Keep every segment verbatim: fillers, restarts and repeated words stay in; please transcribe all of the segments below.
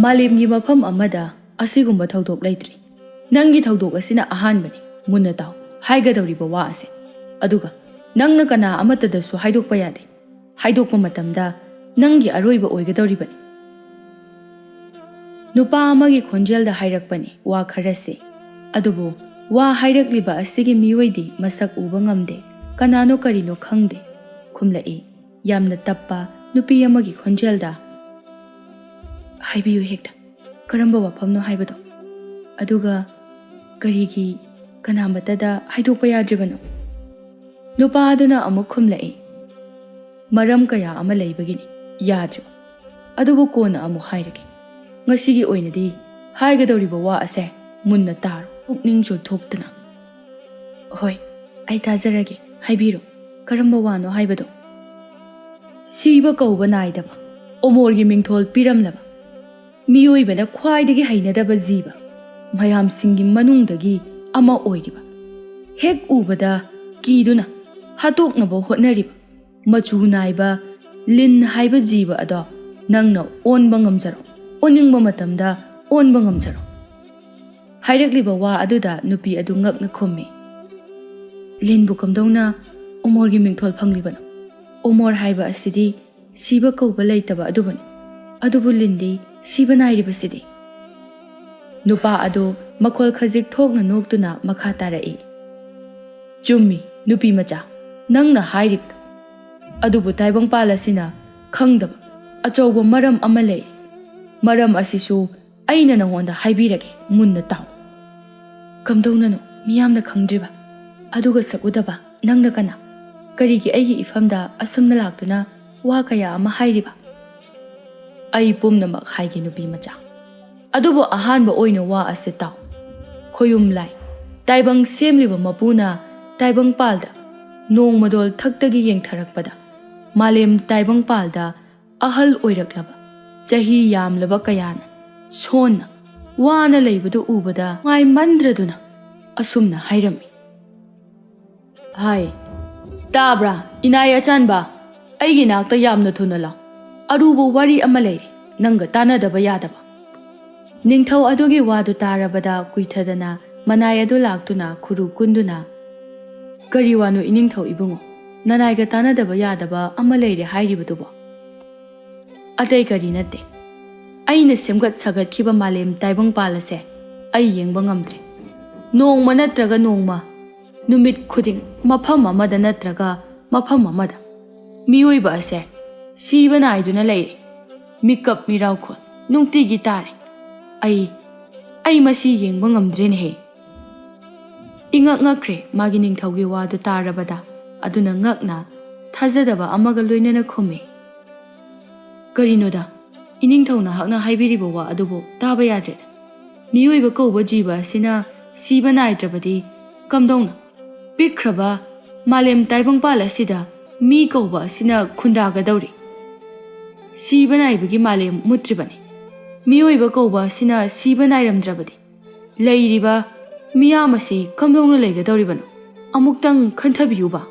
ꯃꯥꯂꯦꯝꯒꯤ ꯃꯐꯝ ꯑꯃꯗ ꯑꯁꯤꯒꯨꯝꯕ ꯊꯧꯗꯣꯛ ꯂꯩꯇ꯭ꯔꯤ꯫ ꯅꯪꯒꯤ ꯊꯧꯗꯣꯛ ꯑꯁꯤꯅ ꯑꯍꯥꯟꯕꯅꯤ꯫ ꯃꯨꯟꯅ ꯇꯥꯎ ꯍꯥꯏꯒꯗꯧꯔꯤꯕ ꯋꯥ ꯑꯁꯦ꯫ ꯑꯗꯨꯒ ꯅꯪꯅ ꯀꯅꯥ ꯑꯃꯠꯇꯗꯁꯨ ꯍꯥꯏꯗꯣꯛꯄ ꯌꯥꯗꯦ꯫ ꯍꯥꯏꯗꯣꯛꯄ ꯃꯇꯝꯗ ꯅꯪꯒꯤ ꯑꯔꯣꯏꯕ ꯑꯣꯏꯒꯗꯧꯔꯤꯕꯅꯤ꯫ ꯅꯨꯄꯥ ꯑꯃꯒꯤ ꯈꯣꯟꯖꯦꯜꯗ ꯍꯥꯏꯔꯛꯄꯅꯤ ꯋꯥ ꯈꯔꯁꯦ꯫ ꯑꯗꯨꯕꯨ ꯋꯥ ꯍꯥꯏꯔꯛꯂꯤꯕ ꯑꯁꯤꯒꯤ ꯃꯤꯑꯣꯏꯗꯤ ꯃꯁꯛ ꯎꯕ ꯉꯝꯗꯦ꯫ ꯀꯅꯥꯅꯣ ꯀꯔꯤꯅꯣ ꯈꯪꯗꯦ꯫ ꯈꯨꯝꯂꯛꯏ ꯌꯥꯝꯅ ꯇꯞꯄ ꯅꯨꯄꯤ ꯑꯃꯒꯤ ꯈꯣꯟꯖꯦꯜꯗ, "ꯍꯥꯏꯕꯤꯌꯨ ꯍꯦꯛꯇ, ꯀꯔꯝꯕ ꯋꯥꯐꯝꯅꯣ ꯍꯥꯏꯕꯗꯣ? ꯑꯗꯨꯒ ꯀꯔꯤꯒꯤ ꯀꯅꯥꯃꯠꯇꯗ ꯍꯥꯏꯗꯣꯛꯄ ꯌꯥꯗ꯭ꯔꯤꯕꯅꯣ?" ꯅꯨꯄꯥ ꯑꯗꯨꯅ ꯑꯃꯨꯛ ꯈꯨꯝꯂꯛꯏ, "ꯃꯔꯝ ꯀꯌꯥ ꯑꯃ ꯂꯩꯕꯒꯤꯅꯤ ꯌꯥꯗ꯭ꯔꯤꯕ꯫ ꯑꯗꯨꯕꯨ ꯀꯣꯟꯅ ꯑꯃꯨꯛ ꯍꯥꯏꯔꯒꯦ꯫ ꯉꯁꯤꯒꯤ ꯑꯣꯏꯅꯗꯤ ꯍꯥꯏꯒꯗꯧꯔꯤꯕ ꯋꯥ ꯑꯁꯦ ꯃꯨꯟꯅ ꯇꯥꯔꯣ, ꯄꯨꯛꯅꯤꯡ ꯆꯣꯏꯊꯣꯛꯇꯅ꯫" "ꯍꯣꯏ, ꯑꯩ ꯇꯥꯖꯔꯒꯦ꯫ ꯍꯥꯏꯕꯤꯔꯣ, ꯀꯔꯝꯕ ꯋꯥꯅꯣ ꯍꯥꯏꯕꯗꯣ?" "ꯁꯤꯕ ꯀꯧꯕ ꯅꯥꯏꯗꯕ, ꯑꯣꯃꯣꯔꯒꯤ ꯃꯤꯡꯊꯣꯜ ꯄꯤꯔꯝꯂꯕ, ꯃꯤꯑꯣꯏꯕꯅ ꯈ꯭ꯋꯥꯏꯗꯒꯤ ꯍꯩꯅꯗꯕ ꯖꯤꯕ, ꯃꯌꯥꯝꯁꯤꯡꯒꯤ ꯃꯅꯨꯡꯗꯒꯤ ꯑꯃ ꯑꯣꯏꯔꯤꯕ, ꯍꯦꯛ ꯎꯕꯗ ꯀꯤꯗꯨꯅ ꯍꯥꯠꯇꯣꯛꯅꯕ ꯍꯣꯠꯅꯔꯤꯕ, ꯃꯆꯨ ꯅꯥꯏꯕ ꯂꯤꯟ ꯍꯥꯏꯕ ꯖꯤꯕ ꯑꯗꯣ ꯅꯪꯅ ꯑꯣꯟꯕ ꯉꯝꯖꯔꯣ, ꯑꯣꯟꯅꯤꯡꯕ ꯃꯇꯝꯗ ꯑꯣꯟꯕ ꯉꯝꯖꯔꯣ꯫" ꯍꯥꯏꯔꯛꯂꯤꯕ ꯋꯥ ꯑꯗꯨꯗ ꯅꯨꯄꯤ ꯑꯗꯨ ꯉꯛꯅ ꯈꯨꯝꯃꯤ, "ꯂꯤꯟꯕꯨ ꯀꯝꯗꯧꯅ ꯑꯣꯃꯣꯔꯒꯤ ꯃꯤꯡꯊꯣꯜ ꯐꯪꯂꯤꯕꯅꯣ? ꯑꯣꯃꯣꯔ ꯍꯥꯏꯕ ꯑꯁꯤꯗꯤ ꯁꯤꯕ ꯀꯧꯕ ꯂꯩꯇꯕ ꯑꯗꯨꯕꯨꯅꯤ꯫ ꯑꯗꯨꯕꯨ ꯂꯤꯟꯗꯤ ꯁꯤꯕ ꯅꯥꯏꯔꯤꯕꯁꯤꯗꯤ?" ꯅꯨꯄꯥ ꯑꯗꯨ ꯃꯈꯣꯜ ꯈꯖꯤꯛ ꯊꯣꯛꯅ ꯅꯣꯛꯇꯨꯅ ꯃꯈꯥ ꯇꯥꯔꯛꯏ, "ꯆꯨꯝꯃꯤ, ꯅꯨꯄꯤ ꯃꯆꯥ, ꯅꯪꯅ ꯍꯥꯏꯔꯤꯕꯗꯣ꯫ ꯑꯗꯨꯕꯨ ꯇꯥꯏꯕꯪꯄꯥꯜ ꯑꯁꯤꯅ ꯈꯪꯗꯕ ꯑꯆꯧꯕ ꯃꯔꯝ ꯑꯃ ꯂꯩꯔꯤ꯫ ꯃꯔꯝ ꯑꯁꯤꯁꯨ ꯑꯩꯅ ꯅꯉꯣꯟꯗ ꯍꯥꯏꯕꯤꯔꯒꯦ, ꯃꯨꯟꯅ ꯇꯥꯎ꯫" "ꯀꯝꯗꯧꯅꯅꯣ ꯃꯤꯌꯥꯝꯅ ꯈꯪꯗ꯭ꯔꯤꯕ? ꯑꯗꯨꯒ ꯁꯛꯎꯗꯕ ꯅꯪꯅ ꯀꯅꯥ? ꯀꯔꯤꯒꯤ ꯑꯩꯒꯤ ꯏꯐꯝꯗ ꯑꯁꯨꯝꯅ ꯂꯥꯛꯇꯨꯅ ꯋꯥ ꯀꯌꯥ ꯑꯃ ꯍꯥꯏꯔꯤꯕ?" "ꯑꯩ ꯄꯨꯝꯅꯃꯛ ꯍꯥꯏꯒꯦ, ꯅꯨꯄꯤ ꯃꯆꯥ꯫ ꯑꯗꯨꯕꯨ ꯑꯍꯥꯟꯕ ꯑꯣꯏꯅ ꯋꯥ ꯑꯁꯤ ꯇꯥꯎ꯫ ꯈꯣꯌꯨꯝ ꯂꯥꯏ, ꯇꯥꯏꯕꯪ ꯁꯦꯝꯂꯤꯕ ꯃꯄꯨꯅ ꯇꯥꯏꯕꯪꯄꯥꯜꯗ ꯅꯣꯡꯃꯗꯣꯜ ꯊꯛꯇꯒꯤ ꯌꯦꯡꯊꯔꯛꯄꯗ, ꯃꯥꯂꯦꯝ ꯇꯥꯏꯕꯪꯄꯥꯜꯗ ꯑꯍꯜ ꯑꯣꯏꯔꯛꯂꯕ, ꯆꯍꯤ ꯌꯥꯝꯂꯕ ꯀꯌꯥꯅ ꯁꯣꯟꯅ ꯋꯥꯅ ꯂꯩꯕꯗꯨ ꯎꯕꯗ ꯅꯨꯡꯉꯥꯏꯃꯟꯗ꯭ꯔꯗꯨꯅ ꯑꯁꯨꯝꯅ ꯍꯥꯏꯔꯝꯃꯤ꯫" "ꯍꯥꯏ, ꯇꯥꯕ꯭ꯔꯥ, ꯏꯅꯥꯏ ꯑꯆꯥꯟꯕ? ꯑꯩꯒꯤ ꯅꯥꯛꯇ ꯌꯥꯝꯅ ꯊꯨꯅ ꯂꯥꯛ꯫ ꯑꯔꯨꯕ ꯋꯥꯔꯤ ꯑꯃ ꯂꯩꯔꯦ, ꯅꯪꯒ ꯇꯥꯟꯅꯗꯕ ꯌꯥꯗꯕ꯫ ꯅꯤꯡꯊꯧ ꯑꯗꯨꯒꯤ ꯋꯥꯗꯨ ꯇꯥꯔꯕꯗ ꯀꯨꯏꯊꯗꯅ ꯃꯅꯥꯏ ꯑꯗꯨ ꯂꯥꯛꯇꯨꯅ ꯈꯨꯔꯨ ꯀꯨꯟꯗꯨꯅ, "ꯀꯔꯤ ꯋꯥꯅꯣ ꯏꯅꯤꯡꯊꯧ ꯏꯕꯨꯡꯉꯣ? ꯅꯅꯥꯏꯒ ꯇꯥꯟꯅꯗꯕ ꯌꯥꯗꯕ ꯑꯃ ꯂꯩꯔꯦ ꯍꯥꯏꯔꯤꯕꯗꯨꯕꯣ?" "ꯑꯇꯩ ꯀꯔꯤ ꯅꯠꯇꯦ, ꯑꯩꯅ ꯁꯦꯝꯒꯠ ꯁꯥꯒꯠꯈꯤꯕ ꯃꯥꯂꯦꯝ ꯇꯥꯏꯕꯪꯄꯥꯜ ꯑꯁꯦ ꯑꯩ ꯌꯦꯡꯕ ꯉꯝꯗ꯭ꯔꯦ꯫ ꯅꯣꯡꯃ ꯅꯠꯇ꯭ꯔꯒ ꯅꯣꯡꯃ, ꯅꯨꯃꯤꯠ ꯈꯨꯗꯤꯡ ꯃꯐꯝ ꯑꯃꯗ ꯅꯠꯇ꯭ꯔꯒ ꯃꯐꯝ ꯑꯃꯗ ꯃꯤꯑꯣꯏꯕ ꯑꯁꯦ ꯁꯤꯕ ꯅꯥꯏꯗꯨꯅ ꯂꯩꯔꯦ꯫ ꯃꯤꯀꯞ ꯃꯤꯔꯥꯎꯈꯣꯜ ꯅꯨꯡꯇꯤꯒꯤ ꯇꯥꯔꯦ꯫ ꯑꯩ, ꯑꯩ ꯃꯁꯤ ꯌꯦꯡꯕ ꯉꯝꯗ꯭ꯔꯦꯅꯦꯍꯦ!" ꯏꯉꯛ ꯉꯛꯈ꯭ꯔꯦ ꯃꯥꯒꯤ ꯅꯤꯡꯊꯧꯒꯤ ꯋꯥꯗꯨ ꯇꯥꯔꯕꯗ꯫ ꯑꯗꯨꯅ ꯉꯛꯅ ꯊꯥꯖꯗꯕ ꯑꯃꯒ ꯂꯣꯏꯅꯅ ꯈꯨꯝꯃꯤ, "ꯀꯔꯤꯅꯣꯗ, ꯏꯅꯤꯡꯊꯧ ꯅꯍꯥꯛꯅ ꯍꯥꯏꯕꯤꯔꯤꯕ ꯋꯥ ꯑꯗꯨꯕꯨ ꯇꯥꯕ ꯌꯥꯗ꯭ꯔꯦꯗ꯫ ꯃꯤꯑꯣꯏꯕ ꯀꯧꯕ ꯖꯤꯕ ꯑꯁꯤꯅ ꯁꯤꯕ ꯅꯥꯏꯗ꯭ꯔꯕꯗꯤ ꯀꯝꯗꯧꯅ ꯄꯤꯛꯈ꯭ꯔꯕ ꯃꯥꯂꯦꯝ ꯇꯥꯏꯕꯪꯄꯥꯜ ꯑꯁꯤꯗ ꯃꯤ ꯀꯧꯕ ꯑꯁꯤꯅ ꯈꯨꯟꯗꯥꯒꯗꯧꯔꯤ? ꯁꯤꯕ ꯅꯥꯏꯕꯒꯤ ꯃꯥꯂꯦꯝ ꯃꯨꯠꯇ꯭ꯔꯤꯕꯅꯤ꯫ ꯃꯤꯑꯣꯏꯕ ꯀꯧꯕ ꯑꯁꯤꯅ ꯁꯤꯕ ꯅꯥꯏꯔꯝꯗ꯭ꯔꯕꯗꯤ ꯂꯩꯔꯤꯕ ꯃꯤꯌꯥꯝ ꯑꯁꯤ ꯀꯝꯗꯧꯅ ꯂꯩꯒꯗꯧꯔꯤꯕꯅꯣ? ꯑꯃꯨꯛꯇꯪ ꯈꯟꯊꯕꯤꯌꯨꯕ꯫"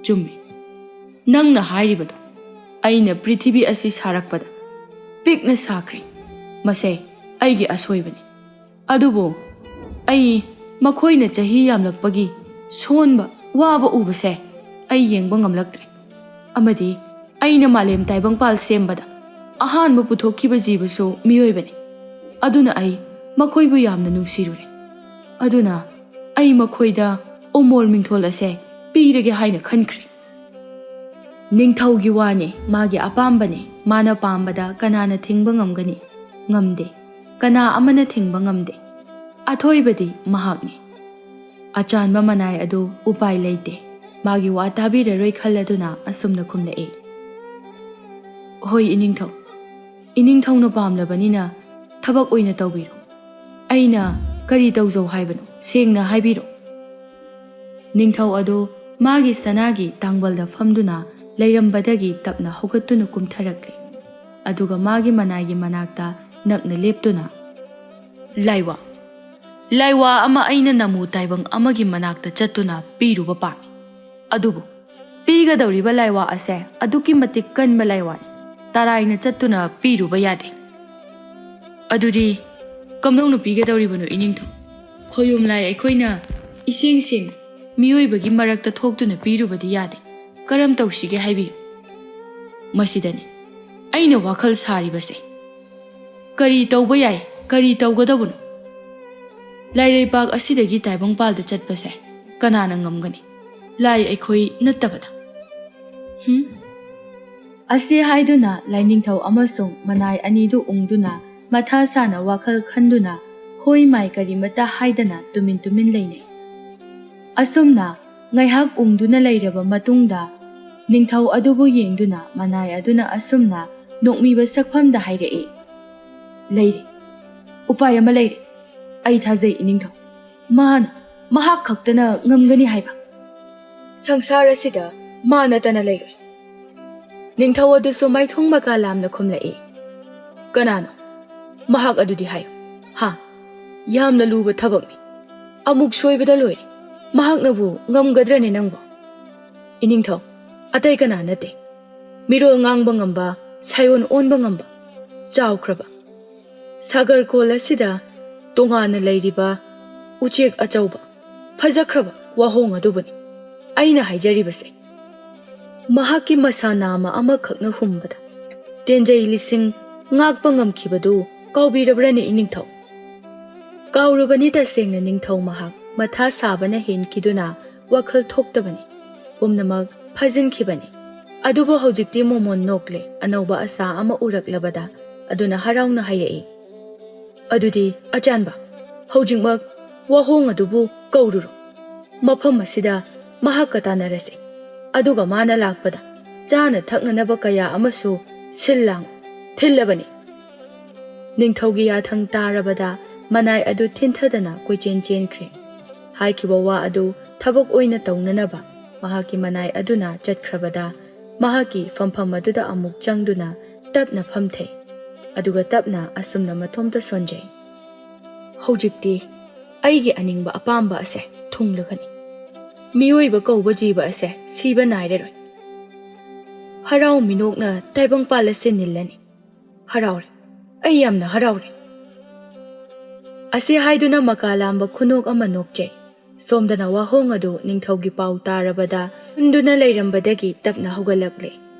"ꯆꯨꯝꯃꯤ, ꯅꯪꯅ ꯍꯥꯏꯔꯤꯕꯗꯣ꯫ ꯑꯩꯅ ꯄ꯭ꯔꯤꯊꯤꯕꯤ ꯑꯁꯤ ꯁꯥꯔꯛꯄꯗ ꯄꯤꯛꯅ ꯁꯥꯈ꯭ꯔꯦ꯫ ꯃꯁꯦ ꯑꯩꯒꯤ ꯑꯁꯣꯏꯕꯅꯤ꯫ ꯑꯗꯨꯕꯨ ꯑꯩ ꯃꯈꯣꯏꯅ ꯆꯍꯤ ꯌꯥꯝꯂꯛꯄꯒꯤ ꯁꯣꯟꯕ, ꯋꯥꯕ ꯎꯕꯁꯦ ꯑꯩ ꯌꯦꯡꯕ ꯉꯝꯂꯛꯇ꯭ꯔꯦ꯫ ꯑꯃꯗꯤ ꯑꯩꯅ ꯃꯥꯂꯦꯝ ꯇꯥꯏꯕꯪꯄꯥꯜ ꯁꯦꯝꯕꯗ ꯑꯍꯥꯟꯕ ꯄꯨꯊꯣꯛꯈꯤꯕ ꯖꯤꯕꯁꯨ ꯃꯤꯑꯣꯏꯕꯅꯤ꯫ ꯑꯗꯨꯅ ꯑꯩ ꯃꯈꯣꯏꯕꯨ ꯌꯥꯝꯅ ꯅꯨꯡꯁꯤꯔꯨꯔꯦ꯫ ꯑꯗꯨꯅ ꯑꯩ ꯃꯈꯣꯏꯗ ꯑꯣꯃꯣꯔ ꯃꯤꯡꯊꯣꯜ ꯑꯁꯦ ꯄꯤꯔꯒꯦ ꯍꯥꯏꯅ ꯈꯟꯈ꯭ꯔꯦ꯫" ꯅꯤꯡꯊꯧꯒꯤ ꯋꯥꯅꯤ, ꯃꯥꯒꯤ ꯑꯄꯥꯝꯕꯅꯤ, ꯃꯥꯅ ꯄꯥꯝꯕꯗ ꯀꯅꯥꯅ ꯊꯤꯡꯕ ꯉꯝꯒꯅꯤ? ꯉꯝꯗꯦ, ꯀꯅꯥ ꯑꯃꯅ ꯊꯤꯡꯕ ꯉꯝꯗꯦ꯫ ꯑꯊꯣꯏꯕꯗꯤ ꯃꯍꯥꯛꯅꯤ꯫ ꯑꯆꯥꯟꯕ ꯃꯅꯥꯏ ꯑꯗꯨ ꯎꯄꯥꯏ ꯂꯩꯇꯦ, ꯃꯥꯒꯤ ꯋꯥ ꯇꯥꯕꯤꯔꯔꯣꯏ ꯈꯜꯂꯗꯨꯅ ꯑꯁꯨꯝꯅ ꯈꯨꯝꯂꯛꯏ, "ꯍꯣꯏ ꯏꯅꯤꯡꯊꯧ, ꯏꯅꯤꯡꯊꯧꯅ ꯄꯥꯝꯂꯕꯅꯤꯅ ꯊꯕꯛ ꯑꯣꯏꯅ ꯇꯧꯕꯤꯔꯣ꯫ ꯑꯩꯅ ꯀꯔꯤ ꯇꯧꯖꯧ ꯍꯥꯏꯕꯅꯣ? ꯁꯦꯡꯅ ꯍꯥꯏꯕꯤꯔꯣ꯫" ꯅꯤꯡꯊꯧ ꯑꯗꯨ ꯃꯥꯒꯤ ꯁꯅꯥꯒꯤ ꯇꯥꯡꯕꯜꯗ ꯐꯝꯗꯨꯅ ꯂꯩꯔꯝꯕꯗꯒꯤ ꯇꯞꯅ ꯍꯧꯒꯠꯇꯨꯅ ꯀꯨꯝꯊꯔꯛꯂꯦ꯫ ꯑꯗꯨꯒ ꯃꯥꯒꯤ ꯃꯅꯥꯏꯒꯤ ꯃꯅꯥꯛꯇ ꯅꯛꯅ ꯂꯦꯞꯇꯨꯅ, "ꯂꯥꯏꯋꯥ, ꯂꯥꯏꯋꯥ ꯑꯃ ꯑꯩꯅ ꯅꯃꯨ ꯇꯥꯏꯕꯪ ꯑꯃꯒꯤ ꯃꯅꯥꯛꯇ ꯆꯠꯇꯨꯅ ꯄꯤꯔꯨꯕ ꯄꯥꯝꯃꯤ꯫ ꯑꯗꯨꯕꯨ ꯄꯤꯒꯗꯧꯔꯤꯕ ꯂꯥꯏꯋꯥ ꯑꯁꯦ ꯑꯗꯨꯛꯀꯤ ꯃꯇꯤꯛ ꯀꯟꯕ ꯂꯥꯏꯋꯥꯅꯤ꯫ ꯇꯔꯥꯏꯅ ꯆꯠꯇꯨꯅ ꯄꯤꯔꯨꯕ ꯌꯥꯗꯦ꯫" ꯑꯗꯨꯗꯤ ꯀꯝꯗꯧꯅ ꯄꯤꯒꯗꯧꯔꯤꯕꯅꯣ, ꯏꯅꯤꯡꯊꯧ? ꯈꯣꯌꯨꯝ ꯂꯥꯏ ꯑꯩꯈꯣꯏꯅ ꯏꯁꯦꯡ ꯁꯦꯡꯅ ꯃꯤꯑꯣꯏꯕꯒꯤ ꯃꯔꯛꯇ ꯊꯣꯛꯇꯨꯅ ꯄꯤꯔꯨꯕꯗꯤ ꯌꯥꯗꯦ꯫ ꯀꯔꯝ ꯇꯧꯁꯤꯒꯦ ꯍꯥꯏꯕꯤꯌꯨ꯫ ꯃꯁꯤꯗꯅꯤ ꯑꯩꯅ ꯋꯥꯈꯜ ꯁꯥꯔꯤꯕꯁꯦ꯫ ꯀꯔꯤ ꯇꯧꯕ ꯌꯥꯏ, ꯀꯔꯤ ꯇꯧꯒꯗꯧꯕꯅꯣ? ꯂꯥꯏꯔꯩꯕꯥꯛ ꯑꯁꯤꯗꯒꯤ ꯇꯥꯏꯕꯪꯄꯥꯜꯗ ꯆꯠꯄꯁꯦ ꯀꯅꯥꯅ ꯉꯝꯒꯅꯤ? ꯂꯥꯏ ꯑꯩꯈꯣꯏ ꯅꯠꯇꯕꯗ꯫ ꯍꯨꯝ? ꯑꯁꯤ ꯍꯥꯏꯗꯨꯅ ꯂꯥꯏꯅꯤꯡꯊꯧ ꯑꯃꯁꯨꯡ ꯃꯅꯥꯏ ꯑꯅꯤꯗꯨ ꯎꯪꯗꯨꯅ ꯃꯊꯥ ꯁꯥꯅ ꯋꯥꯈꯜ ꯈꯟꯗꯨꯅ ꯍꯣꯏ ꯃꯥꯏ ꯀꯔꯤꯃꯠꯇ ꯍꯥꯏꯗꯅ ꯇꯨꯃꯤꯟ ꯇꯨꯃꯤꯟ ꯂꯩꯅꯩ꯫ ꯑꯁꯨꯝꯅ ꯉꯥꯏꯍꯥꯛ ꯎꯪꯗꯨꯅ ꯂꯩꯔꯕ ꯃꯇꯨꯡꯗ ꯅꯤꯡꯊꯧ ꯑꯗꯨꯕꯨ ꯌꯦꯡꯗꯨꯅ ꯃꯅꯥꯏ ꯑꯗꯨꯅ ꯑꯁꯨꯝꯅ ꯅꯣꯛꯃꯤꯕ ꯁꯛꯐꯝꯗ ꯍꯥꯏꯔꯛꯏ, "ꯂꯩꯔꯦ, ꯎꯄꯥꯏ ꯑꯃ ꯂꯩꯔꯦ꯫ ꯑꯩ ꯊꯥꯖꯩ ꯏꯅꯤꯡꯊꯧ꯫ ꯃꯥꯅ, ꯃꯍꯥꯛ ꯈꯛꯇꯅ ꯉꯝꯒꯅꯤ ꯍꯥꯏꯕ꯫ ꯁꯪꯁꯥꯔ ꯑꯁꯤꯗ ꯃꯥ ꯅꯠꯇꯅ ꯂꯩꯔꯣꯏ꯫" ꯅꯤꯡꯊꯧ ꯑꯗꯨꯁꯨ ꯃꯥꯏꯊꯣꯡ ꯃꯀꯥ ꯂꯥꯝꯅ ꯈꯨꯝꯂꯛꯏ, "ꯀꯅꯥꯅꯣ? ꯃꯍꯥꯛ ꯑꯗꯨꯗꯤ ꯍꯥꯏꯌꯨ꯫ ꯍꯥ? ꯌꯥꯝꯅ ꯂꯨꯕ ꯊꯕꯛꯅꯤ꯫ ꯑꯃꯨꯛ ꯁꯣꯏꯕꯗ ꯂꯣꯏꯔꯦ꯫ ꯃꯍꯥꯛꯅꯕꯨ ꯉꯝꯒꯗ꯭ꯔꯅꯦ ꯅꯪꯕꯨ?" "ꯏꯅꯤꯡꯊꯧ, ꯑꯇꯩ ꯀꯅꯥ ꯅꯠꯇꯦ꯫ ꯃꯤꯔꯣꯜ ꯉꯥꯡꯕ ꯉꯝꯕ, ꯁꯥꯏꯑꯣꯟ ꯑꯣꯟꯕ ꯉꯝꯕ, ꯆꯥꯎꯈ꯭ꯔꯕ ꯁꯥꯒꯔ ꯀꯣꯜ ꯑꯁꯤꯗ ꯇꯣꯉꯥꯟꯅ ꯂꯩꯔꯤꯕ ꯎꯆꯦꯛ ꯑꯆꯧꯕ, ꯐꯖꯈ꯭ꯔꯕ ꯋꯥꯍꯣꯡ ꯑꯗꯨꯕꯨꯅꯤ ꯑꯩꯅ ꯍꯥꯏꯖꯔꯤꯕꯁꯦ꯫ ꯃꯍꯥꯛꯀꯤ ꯃꯁꯥ ꯅꯥꯝꯃ ꯑꯃꯈꯛꯅ ꯍꯨꯝꯕꯗ ꯇꯦꯟꯖꯩ ꯂꯤꯁꯤꯡ ꯉꯥꯛꯄ ꯉꯝꯈꯤꯕꯗꯨ ꯀꯥꯎꯕꯤꯔꯕ꯭ꯔꯅꯦ ꯏꯅꯤꯡꯊꯧ?" ꯀꯥꯎꯔꯨꯕꯅꯤ ꯇꯁꯦꯡꯅ ꯅꯤꯡꯊꯧ ꯃꯍꯥꯛ꯫ ꯃꯊꯥ ꯁꯥꯕꯅ ꯍꯦꯟꯈꯤꯗꯨꯅ ꯋꯥꯈꯜ ꯊꯣꯛꯇꯕꯅꯤ꯫ ꯄꯨꯝꯅꯃꯛ ꯐꯥꯖꯤꯟꯈꯤꯕꯅꯤ꯫ ꯑꯗꯨꯕꯨ ꯍꯧꯖꯤꯛꯇꯤ ꯃꯣꯃꯣꯟ ꯅꯣꯛꯂꯦ꯫ ꯑꯅꯧꯕ ꯑꯁꯥ ꯑꯃ ꯎꯔꯛꯂꯕꯗ ꯑꯗꯨꯅ ꯍꯔꯥꯎꯅ ꯍꯥꯏꯔꯛꯏ, "ꯑꯗꯨꯗꯤ ꯑꯆꯥꯟꯕ, ꯍꯧꯖꯤꯛꯃꯛ ꯋꯥꯍꯣꯡ ꯑꯗꯨꯕꯨ ꯀꯧꯔꯨꯔꯣ꯫ ꯃꯐꯝ ꯑꯁꯤꯗ ꯃꯍꯥꯛꯀ ꯇꯥꯟꯅꯔꯁꯤ꯫ ꯑꯗꯨꯒ ꯃꯥꯅ ꯂꯥꯛꯄꯗ ꯆꯥꯅ ꯊꯛꯅꯅꯕ ꯀꯌꯥ ꯑꯃꯁꯨ ꯁꯤꯜ ꯂꯥꯡ ꯊꯤꯜꯂꯕꯅꯤ꯫" ꯅꯤꯡꯊꯧꯒꯤ ꯌꯥꯊꯪ ꯇꯥꯔꯕꯗ ꯃꯅꯥꯏ ꯑꯗꯨ ꯊꯤꯟꯊꯗꯅ ꯀꯣꯏꯆꯦꯟ ꯆꯦꯟꯈ꯭ꯔꯦ꯫ ꯍꯥꯏꯈꯤꯕ ꯋꯥ ꯑꯗꯨ ꯊꯕꯛ ꯑꯣꯏꯅ ꯇꯧꯅꯅꯕ ꯃꯍꯥꯛꯀꯤ ꯃꯅꯥꯏ ꯑꯗꯨꯅ ꯆꯠꯈ꯭ꯔꯕꯗ ꯃꯍꯥꯛꯀꯤ ꯐꯝꯐꯝ ꯑꯗꯨꯗ ꯑꯃꯨꯛ ꯆꯪꯗꯨꯅ ꯇꯞꯅ ꯐꯝꯊꯩ꯫ ꯑꯗꯨꯒ ꯇꯞꯅ ꯑꯁꯨꯝꯅ ꯃꯇꯣꯝꯇ ꯁꯣꯟꯖꯩ, "ꯍꯧꯖꯤꯛꯇꯤ ꯑꯩꯒꯤ ꯑꯅꯤꯡꯕ ꯑꯄꯥꯝꯕ ꯑꯁꯦ ꯊꯨꯡꯂꯒꯅꯤ꯫ ꯃꯤꯑꯣꯏꯕ ꯀꯧꯕ ꯖꯤꯕ ꯑꯁꯦ ꯁꯤꯕ ꯅꯥꯏꯔꯔꯣꯏ꯫ ꯍꯔꯥꯎ ꯃꯤꯅꯣꯛꯅ ꯇꯥꯏꯕꯪꯄꯥꯜ ꯑꯁꯦ ꯅꯤꯜꯂꯅꯤ꯫ ꯍꯔꯥꯎꯔꯦ, ꯑꯩ ꯌꯥꯝꯅ ꯍꯔꯥꯎꯔꯦ꯫" ꯑꯁꯤ ꯍꯥꯏꯗꯨꯅ ꯃꯀꯥ ꯂꯥꯝꯕ ꯈꯨꯅꯣꯛ ꯑꯃ ꯅꯣꯛꯆꯩ꯫ ꯁꯣꯝꯗꯅ ꯋꯥꯍꯣꯡ ꯑꯗꯨ ꯅꯤꯡꯊꯧꯒꯤ ꯄꯥꯎ ꯇꯥꯔꯕꯗ ꯇꯨꯝꯗꯨꯅ ꯂꯩꯔꯝꯕꯗꯒꯤ ꯇꯞꯅ ꯍꯧꯒꯠꯂꯛꯂꯦ꯫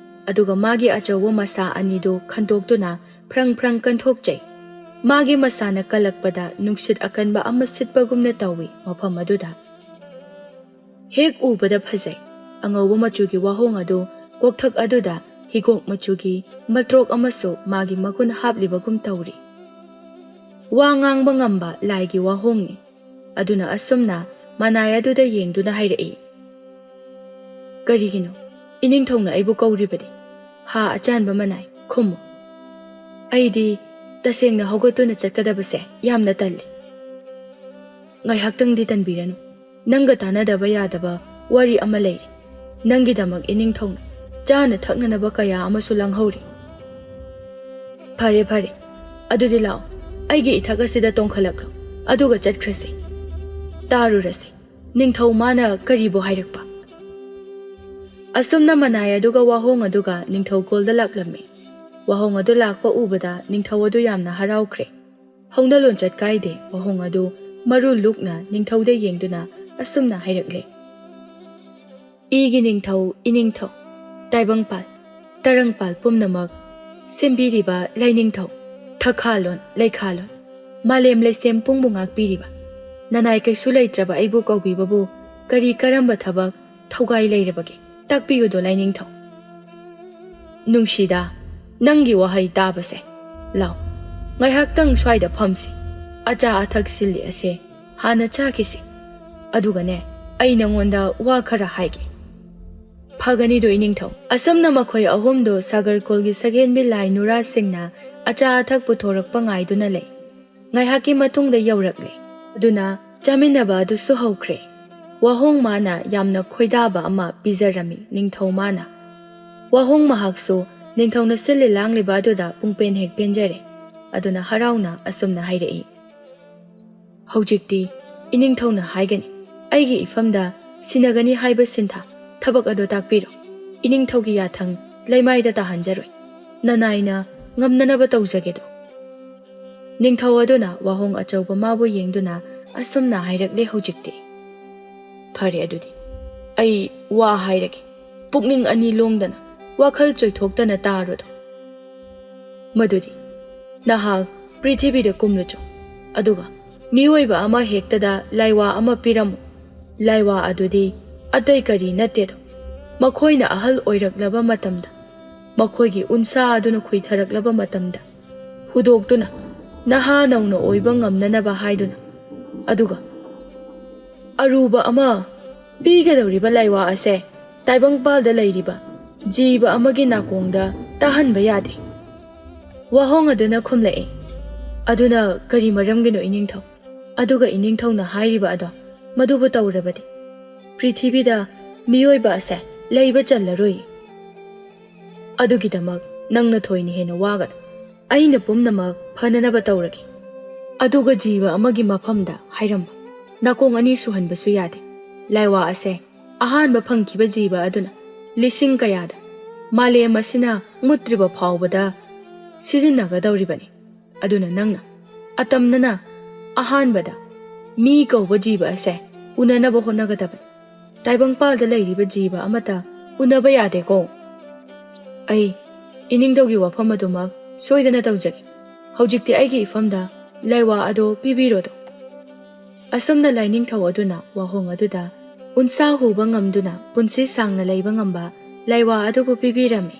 ꯑꯗꯨꯒ ꯃꯥꯒꯤ ꯑꯆꯧꯕ ꯃꯁꯥ ꯑꯅꯤꯗꯨ ꯈꯟꯗꯣꯛꯇꯨꯅ ꯐ꯭ꯔꯪ ꯐ꯭ꯔꯪ ꯀꯟꯊꯣꯛꯆꯩ꯫ ꯃꯥꯒꯤ ꯃꯁꯥꯅ ꯀꯜꯂꯛꯄꯗ ꯅꯨꯡꯁꯤꯠ ꯑꯀꯟꯕ ꯑꯃ ꯁꯤꯠꯄꯒꯨꯝꯅ ꯇꯧꯏ ꯃꯐꯝ ꯑꯗꯨꯗ꯫ ꯍꯦꯛ ꯎꯕꯗ ꯐꯖꯩ꯫ ꯑꯉꯧꯕ ꯃꯆꯨꯒꯤ ꯋꯥꯍꯣꯡ ꯑꯗꯨ ꯀꯣꯛꯊꯛ ꯑꯗꯨꯗ ꯍꯤꯒꯣꯛ ꯃꯆꯨꯒꯤ ꯃꯇ꯭ꯔꯣꯛ ꯑꯃꯁꯨ ꯃꯥꯒꯤ ꯃꯒꯨꯟ ꯍꯥꯞꯂꯤꯕꯒꯨꯝ ꯇꯧꯔꯤ꯫ ꯋꯥ ꯉꯥꯡꯕ ꯉꯝꯕ ꯂꯥꯏꯒꯤ ꯋꯥꯍꯣꯡꯅꯤ꯫ ꯑꯗꯨꯅ ꯑꯁꯨꯝꯅ ꯃꯅꯥꯏ ꯑꯗꯨꯗ ꯌꯦꯡꯗꯨꯅ ꯍꯥꯏꯔꯛꯏ, "ꯀꯔꯤꯒꯤꯅꯣ ꯏꯅꯤꯡꯊꯧꯅ ꯑꯩꯕꯨ ꯀꯧꯔꯤꯕꯗꯤ? ꯍꯥ ꯑꯆꯥꯟꯕ ꯃꯅꯥꯏ, ꯈꯨꯝꯃꯨ꯫ ꯑꯩꯗꯤ ꯇꯁꯦꯡꯅ ꯍꯧꯒꯠꯇꯨꯅ ꯆꯠꯀꯗꯕꯁꯦ ꯌꯥꯝꯅ ꯇꯜꯂꯤ꯫" "ꯉꯥꯏꯍꯥꯛꯇꯪꯗꯤ ꯇꯟꯕꯤꯔꯅꯨ꯫ ꯅꯪꯒ ꯇꯥꯟꯅꯗꯕ ꯌꯥꯗꯕ ꯋꯥꯔꯤ ꯑꯃ ꯂꯩꯔꯤ꯫ ꯅꯪꯒꯤꯗꯃꯛ ꯏꯅꯤꯡꯊꯧꯅ ꯆꯥꯅ ꯊꯛꯅꯅꯕ ꯀꯌꯥ ꯑꯃꯁꯨ ꯂꯥꯡꯍꯧꯔꯤ꯫" "ꯐꯔꯦ, ꯐꯔꯦ꯫ ꯑꯗꯨꯗꯤ ꯂꯥꯛꯑꯣ, ꯑꯩꯒꯤ ꯏꯊꯛ ꯑꯁꯤꯗ ꯇꯣꯡꯈꯠꯂꯛꯂꯣ꯫ ꯑꯗꯨꯒ ꯆꯠꯈ꯭ꯔꯁꯤ꯫ ꯇꯥꯔꯨꯔꯁꯤ, ꯅꯤꯡꯊꯧ ꯃꯥꯅ ꯀꯔꯤꯕꯨ ꯍꯥꯏꯔꯛꯄ?" ꯑꯁꯨꯝꯅ ꯃꯅꯥꯏ ꯑꯗꯨꯒ ꯋꯥꯍꯣꯡ ꯑꯗꯨꯒ ꯅꯤꯡꯊꯧ ꯀꯣꯜꯗ ꯂꯥꯛꯂꯝꯃꯤ꯫ ꯋꯥꯍꯣꯡ ꯑꯗꯨ ꯂꯥꯛꯄ ꯎꯕꯗ ꯅꯤꯡꯊꯧ ꯑꯗꯨ ꯌꯥꯝꯅ ꯍꯔꯥꯎꯈ꯭ꯔꯦ꯫ ꯍꯧꯅ ꯂꯣꯟꯆꯠ ꯀꯥꯏꯗꯦ ꯋꯥꯍꯣꯡ ꯑꯗꯨ ꯃꯔꯨ ꯂꯨꯛꯅ ꯅꯤꯡꯊꯧꯗ ꯌꯦꯡꯗꯨꯅ ꯑꯁꯨꯝꯅ ꯍꯥꯏꯔꯛꯂꯦ, "ꯏꯒꯤ ꯅꯤꯡꯊꯧ, ꯏꯅꯤꯡꯊꯧ, ꯇꯥꯏꯕꯪꯄꯥꯜ, ꯇꯔꯪꯄꯥꯜ ꯄꯨꯝꯅꯃꯛ ꯁꯦꯝꯕꯤꯔꯤꯕ ꯂꯩꯅꯤꯡꯊꯧ, ꯊꯈꯥꯂꯣꯟ, ꯂꯩꯈꯥꯂꯣꯟ, ꯃꯥꯂꯦꯝ ꯂꯩꯁꯦꯝ ꯄꯨꯝꯕꯨ ꯉꯥꯛꯄꯤꯔꯤꯕ, ꯅꯅꯥꯏ ꯀꯩꯁꯨ ꯂꯩꯇ꯭ꯔꯕ ꯑꯩꯕꯨ ꯀꯧꯕꯤꯕꯕꯨ ꯀꯔꯤ ꯀꯔꯝꯕ ꯊꯕꯛ ꯊꯧꯒꯥꯏ ꯂꯩꯔꯕꯒꯦ? ꯇꯥꯛꯄꯤꯌꯨꯗꯣ ꯂꯩꯅꯤꯡꯊꯧ꯫" "ꯅꯨꯡꯁꯤꯗ, ꯅꯪꯒꯤ ꯋꯥꯍꯩ ꯇꯥꯕꯁꯦ꯫ ꯂꯥꯎ, ꯉꯥꯏꯍꯥꯛꯇꯪ ꯁ꯭ꯋꯥꯏꯗ ꯐꯝꯁꯤ꯫ ꯑꯆꯥ ꯑꯊꯛ ꯁꯤꯜꯂꯤ ꯑꯁꯦ ꯍꯥꯟꯅ ꯆꯥꯈꯤꯁꯤ꯫ ꯑꯗꯨꯒꯅꯦ, ꯑꯩ ꯅꯉꯣꯟꯗ ꯋꯥ ꯈꯔ ꯍꯥꯏꯒꯦ꯫" "ꯐꯒꯅꯤꯗꯣ ꯏꯅꯤꯡꯊꯧ꯫" ꯑꯁꯨꯝꯅ ꯃꯈꯣꯏ ꯑꯍꯨꯝꯗꯣ ꯁꯥꯒꯔꯀꯣꯜꯒꯤ ꯁꯒꯦꯟꯕꯤ ꯂꯥꯏ ꯅꯨꯔꯥꯁꯤꯡꯅ ꯑꯆꯥ ꯑꯊꯛ ꯄꯨꯊꯣꯔꯛꯄ ꯉꯥꯏꯗꯨꯅ ꯂꯩ꯫ ꯉꯥꯏꯍꯥꯛꯀꯤ ꯃꯇꯨꯡꯗ ꯌꯧꯔꯛꯂꯦ꯫ ꯑꯗꯨꯅ ꯆꯥꯃꯤꯟꯅꯕ ꯑꯗꯨꯁꯨ ꯍꯧꯈ꯭ꯔꯦ꯫ ꯋꯥꯍꯣꯡ ꯃꯥꯅ ꯌꯥꯝꯅ ꯈꯣꯏꯗꯥꯕ ꯑꯃ ꯄꯤꯖꯔꯝꯃꯤ ꯅꯤꯡꯊꯧ ꯃꯥꯅ꯫ ꯋꯥꯍꯣꯡ ꯃꯍꯥꯛꯁꯨ ꯅꯤꯡꯊꯧꯅ ꯁꯤꯜꯂꯤ ꯂꯥꯡꯂꯤꯕ ꯑꯗꯨꯗ ꯄꯨꯡꯄꯦꯟ ꯍꯦꯛ ꯄꯦꯟꯖꯔꯦ꯫ ꯑꯗꯨꯅ ꯍꯔꯥꯎꯅ ꯑꯁꯨꯝꯅ ꯍꯥꯏꯔꯛꯏ, "ꯍꯧꯖꯤꯛꯇꯤ ꯏꯅꯤꯡꯊꯧꯅ ꯍꯥꯏꯒꯅꯤ, ꯑꯩꯒꯤ ꯏꯐꯝꯗ ꯁꯤꯟꯅꯒꯅꯤ ꯍꯥꯏꯕ ꯁꯤꯟꯊꯥ ꯊꯕꯛ ꯑꯗꯣ ꯇꯥꯛꯄꯤꯔꯣ꯫ ꯏꯅꯤꯡꯊꯧꯒꯤ ꯌꯥꯊꯪ ꯂꯩꯃꯥꯏꯗ ꯇꯥꯍꯟꯖꯔꯣꯏ꯫ ꯅꯅꯥꯏꯅ ꯉꯝꯅꯅꯕ ꯇꯧꯖꯒꯦꯗꯣ꯫" ꯅꯤꯡꯊꯧ ꯑꯗꯨꯅ ꯋꯥꯍꯣꯡ ꯑꯆꯧꯕ ꯃꯥꯕꯨ ꯌꯦꯡꯗꯨꯅ ꯑꯁꯨꯝꯅ ꯍꯥꯏꯔꯛꯂꯦ ꯍꯧꯖꯤꯛꯇꯤ꯫ "ꯐꯔꯦ ꯑꯗꯨꯗꯤ, ꯑꯩ ꯋꯥ ꯍꯥꯏꯔꯒꯦ, ꯄꯨꯛꯅꯤꯡ ꯑꯅꯤ ꯂꯣꯡꯗꯅ ꯋꯥꯈꯜ ꯆꯣꯏꯊꯣꯛꯇꯅ ꯇꯥꯔꯨꯗꯣ꯫ ꯃꯗꯨꯗꯤ ꯅꯍꯥꯛ ꯄ꯭ꯔꯤꯊꯤꯕꯤꯗ ꯀꯨꯝꯂꯨꯆꯣ, ꯑꯗꯨꯒ ꯃꯤꯑꯣꯏꯕ ꯑꯃ ꯍꯦꯛꯇꯗ ꯂꯥꯏꯋꯥ ꯑꯃ ꯄꯤꯔꯝꯃꯨ꯫ ꯂꯥꯏꯋꯥ ꯑꯗꯨꯗꯤ ꯑꯇꯩ ꯀꯔꯤ ꯅꯠꯇꯦꯗꯣ, ꯃꯈꯣꯏꯅ ꯑꯍꯜ ꯑꯣꯏꯔꯛꯂꯕ ꯃꯇꯝꯗ, ꯃꯈꯣꯏꯒꯤ ꯎꯟꯁꯥ ꯑꯗꯨꯅ ꯈꯨꯏꯊꯔꯛꯂꯕ ꯃꯇꯝꯗ ꯍꯨꯗꯣꯛꯇꯨꯅ ꯅꯍꯥ ꯅꯧꯅ ꯑꯣꯏꯕ ꯉꯝꯅꯅꯕ ꯍꯥꯏꯗꯨꯅ, ꯑꯗꯨꯒ ꯑꯔꯨꯕ ꯑꯃ ꯄꯤꯒꯗꯧꯔꯤꯕ ꯂꯥꯏꯋꯥ ꯑꯁꯦ ꯇꯥꯏꯕꯪꯄꯥꯜꯗ ꯂꯩꯔꯤꯕ ꯖꯤꯕ ꯑꯃꯒꯤ ꯅꯥꯀꯣꯡꯗ ꯇꯥꯍꯟꯕ ꯌꯥꯗꯦ꯫" ꯋꯥꯍꯣꯡ ꯑꯗꯨꯅ ꯈꯨꯝꯂꯛꯏ, "ꯑꯗꯨꯅ ꯀꯔꯤ ꯃꯔꯝꯒꯤꯅꯣ ꯏꯅꯤꯡꯊꯧ? ꯑꯗꯨꯒ ꯏꯅꯤꯡꯊꯧꯅ ꯍꯥꯏꯔꯤꯕ ꯑꯗꯣ ꯃꯗꯨꯕꯨ ꯇꯧꯔꯕꯗꯤ ꯄ꯭ꯔꯤꯊꯤꯕꯤꯗ ꯃꯤꯑꯣꯏꯕ ꯑꯁꯦ ꯂꯩꯕ ꯆꯜꯂꯔꯣꯏ꯫ ꯑꯗꯨꯒꯤꯗꯃꯛ ꯅꯪꯅ ꯊꯣꯏꯅ ꯍꯦꯟꯅ ꯋꯥꯒꯅꯨ꯫ ꯑꯩꯅ ꯄꯨꯝꯅꯃꯛ ꯐꯅꯅꯕ ꯇꯧꯔꯒꯦ꯫" ꯑꯗꯨꯒ ꯖꯤꯕ ꯑꯃꯒꯤ ꯃꯐꯝꯗ ꯍꯥꯏꯔꯝꯕ ꯅꯥꯀꯣꯡ ꯑꯅꯤ ꯁꯨꯍꯟꯕꯁꯨ ꯌꯥꯗꯦ꯫ ꯂꯥꯏꯋꯥ ꯑꯁꯦ ꯑꯍꯥꯟꯕ ꯐꯪꯈꯤꯕ ꯖꯤꯕ ꯑꯗꯨꯅ ꯂꯤꯁꯤꯡ ꯀꯌꯥꯗ ꯃꯥꯂꯦꯝ ꯑꯁꯤꯅ ꯃꯨꯠꯇ꯭ꯔꯤꯕ ꯐꯥꯎꯕꯗ ꯁꯤꯖꯤꯟꯅꯒꯗꯧꯔꯤꯕꯅꯤ꯫ ꯑꯗꯨꯅ ꯅꯪꯅ ꯑꯇꯝꯅꯅ ꯑꯍꯥꯟꯕꯗ ꯃꯤ ꯀꯧꯕ ꯖꯤꯕ ꯑꯁꯦ ꯎꯅꯅꯕ ꯍꯣꯠꯅꯒꯗꯕꯅꯤ꯫ ꯇꯥꯏꯕꯪꯄꯥꯜꯗ ꯂꯩꯔꯤꯕ ꯖꯤꯕ ꯑꯃꯠꯇ ꯎꯅꯕ ꯌꯥꯗꯦꯀꯣ꯫ ꯑꯩ ꯏꯅꯤꯡꯊꯧꯒꯤ ꯋꯥꯐꯝ ꯑꯗꯨꯃꯛ ꯁꯣꯏꯗꯅ ꯇꯧꯖꯒꯦ꯫ ꯍꯧꯖꯤꯛꯇꯤ ꯑꯩꯒꯤ ꯏꯐꯝꯗ ꯂꯥꯏꯋꯥ ꯑꯗꯨ ꯄꯤꯕꯤꯔꯣꯗꯣ꯫ ꯑꯁꯨꯝꯅ ꯂꯥꯏꯅꯤꯡꯊꯧ ꯑꯗꯨꯅ ꯋꯥꯍꯣꯡ ꯑꯗꯨꯗ ꯎꯟꯁꯥ ꯍꯨꯕ ꯉꯝꯗꯨꯅ ꯄꯨꯟꯁꯤ ꯁꯥꯡꯅ ꯂꯩꯕ ꯉꯝꯕ ꯂꯥꯏꯋꯥ ꯑꯗꯨꯕꯨ ꯄꯤꯕꯤꯔꯝꯃꯤ꯫